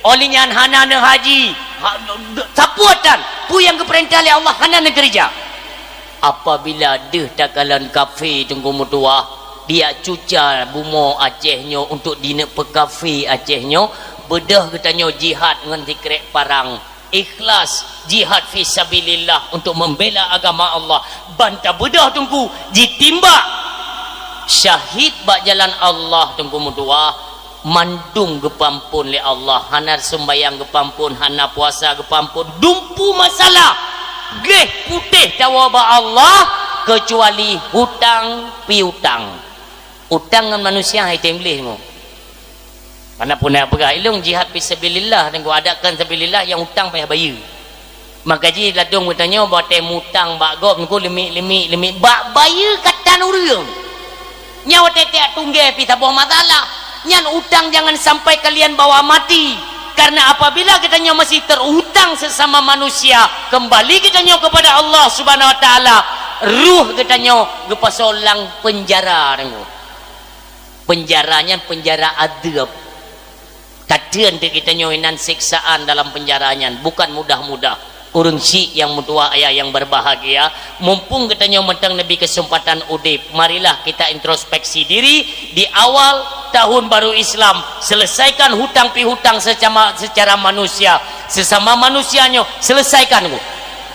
Óh lheueh nyan hana neuhaji. Ha, sapeue tan? Peue nyang geupeurintah lé Allah hana neukeureuja. Apabila deuh takalon kafé, Teungku meutuwah, dijak cuca bumoe Aceh nyoe untuk dineuk peukafé Aceh nyoe, beudôh geutanyoe jihad ngon sikrek parang, ikhlas jihad fi sabilillah untuk membela agama Allah. Ban tabeudôh, Teungku, jitimbak syahid bak jalan Allah, Teungku meutuwah. Mandum geupeuamphon lé Allah, hana seumbayang geupeuamphon, hana puasa geupeuamphon, dumpeue masalah gleh putéh tawoe bak Allah, keucuali hutang piutang. Utang ngon manusia hai tem gleh nyoe. Mana pun nak peugah, ilong jihad fi sabilillah, dan ku adatkan sabilillah nyang utang payah bayeue. Maka jih ladôm geutanyoe watèe mutang bak gob, Teungku, leumik-leumik, leumik bak bayeue katan ureueng. Nyan watèe tiek tunggée pih saboh masalah. Nyan utang jangan sampai kalian bawa mati. Karena apabila geutanyoe masih terutang sesama manusia, kembali geutanyoe kepada Allah Subhanahu Wa Taala, ruh geutanyoe geupasoe lam penjara, Teungku. Penjara nyan penjara adeueb. Tateun teuk geutanyoe inan siksaan dalam penjara nyan, bukan mudah-mudah. Ureueng syik nyang meutuwah, ayah nyang berbahagia, mumpung geutanyoe mantong neubri kesempatan udép, marilah kita introspeksi diri di awal tahun baru Islam, selesaikan hutang piutang secara, secara manusia, sesama manusia nyoe, selesaikan, Bu.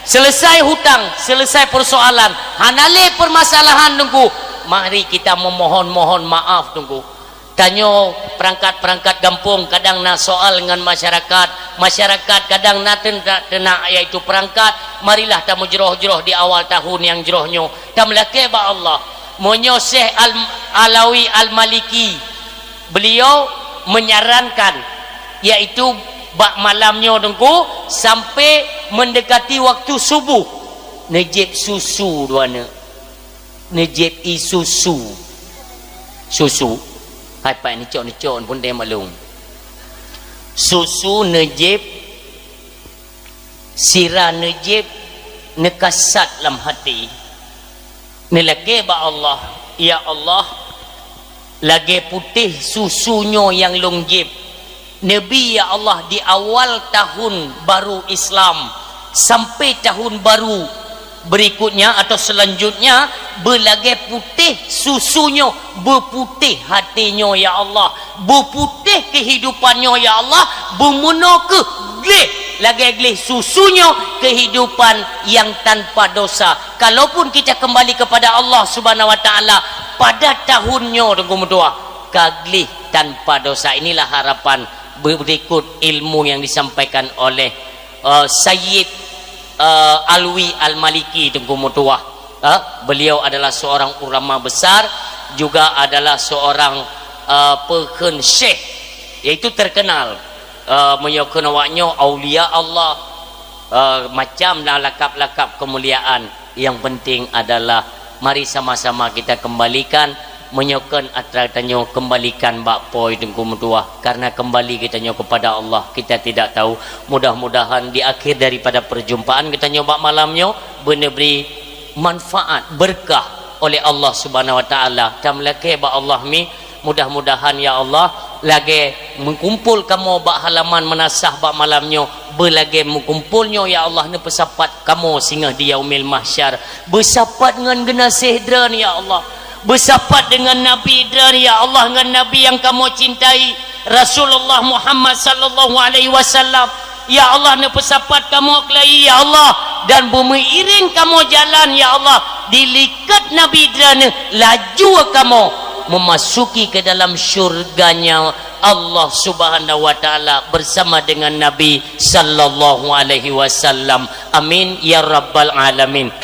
Selesai hutang, selesai persoalan, hana lé permasalahan, Teungku. Mari kita memohon-mohon maaf, Teungku. Tanyoe peurangkat-peurangkat gampông kadang na soal ngon masyarakat, masyarakat kadang na teunak-teunak, yaitu peurangkat, marilah tameujroh-jroh di awal tahun nyang jroh nyoe, tameulakée bak Allah. Meunyoe Syekh Al-, Alawi Al-Maliki, beliau menyarankan, yaitu bak malam nyoe, Teungku, sampai mendekati waktu subuh, neujieb susu dua neuk. Neujieb ie susu. Susu. Hai pat neucok-neucok pun deh maklum. Susu neujieb, sira neujieb, neukasat lam hati. Neulakée bak Allah, "Ya Allah, lagée putéh susu nyoe nyang lôn jieb, Nabi, ya Allah, di awal tahun baru Islam sampai tahun baru berikutnya atau selanjutnya, beulagée putéh susu nyoe, beuputéh até nyoe, ya Allah, beuputéh kehidupan nyoe, ya Allah, beumeunoe keuh gleh lagée gleh susu nyoe kehidupan yang tanpa dosa. Kalaupun kita kembali kepada Allah Subhanahu wa Taala pada tahun nyoe, Teungku meutuah, ka gleh tanpa dosa. Inilah harapan berikut ilmu yang disampaikan oleh, eh, Sayyid, eh, Alwi Al-Maliki, Teungku meutuah. Eh, beliau adalah seorang ulama besar, juga adalah seorang, eh, peukheun syekh, yaitu terkenal, eh, meunyoe kheun awak nyoe aulia Allah, eh, macam na lakab-lakab kemuliaan. Yang penting adalah mari sama-sama kita kembalikan, meunyoe kheun atra tanyoe kembalikan bak Po, Teungku meutuah, karena kembali geutanyoe kepada Allah, kita tidak tahu. Mudah-mudahan di akhir daripada perjumpaan geutanyoe bak malam nyoe beuneubri manfaat, berkah oleh Allah Subhanahu wa Taala. Tameulakée bak Allah mi, mudah-mudahan, ya Allah, lagée meukumpul kamoe bak halaman meunasah bak malam nyoe, beulagée meukumpul nyoe, ya Allah, neupeusapat kamoe singoh di Yaumil Mahsyar, beusapat ngon geunaséh Droen, ya Allah, beusapat deungon Nabi Droen, ya Allah, ngon Nabi yang kamoe cintai, Rasulullah Muhammad sallallahu alaihi wasallam. Ya Allah, neupeusapat kamoe keulayi, ya Allah, dan beumeuiring kamoe jalan, ya Allah, di likot Nabi Droen, laju kamoe memasuki ke dalam syurganya Allah Subhanahu wa Taala bersama dengan Nabi sallallahu alaihi wasallam. Amin ya rabbal alamin.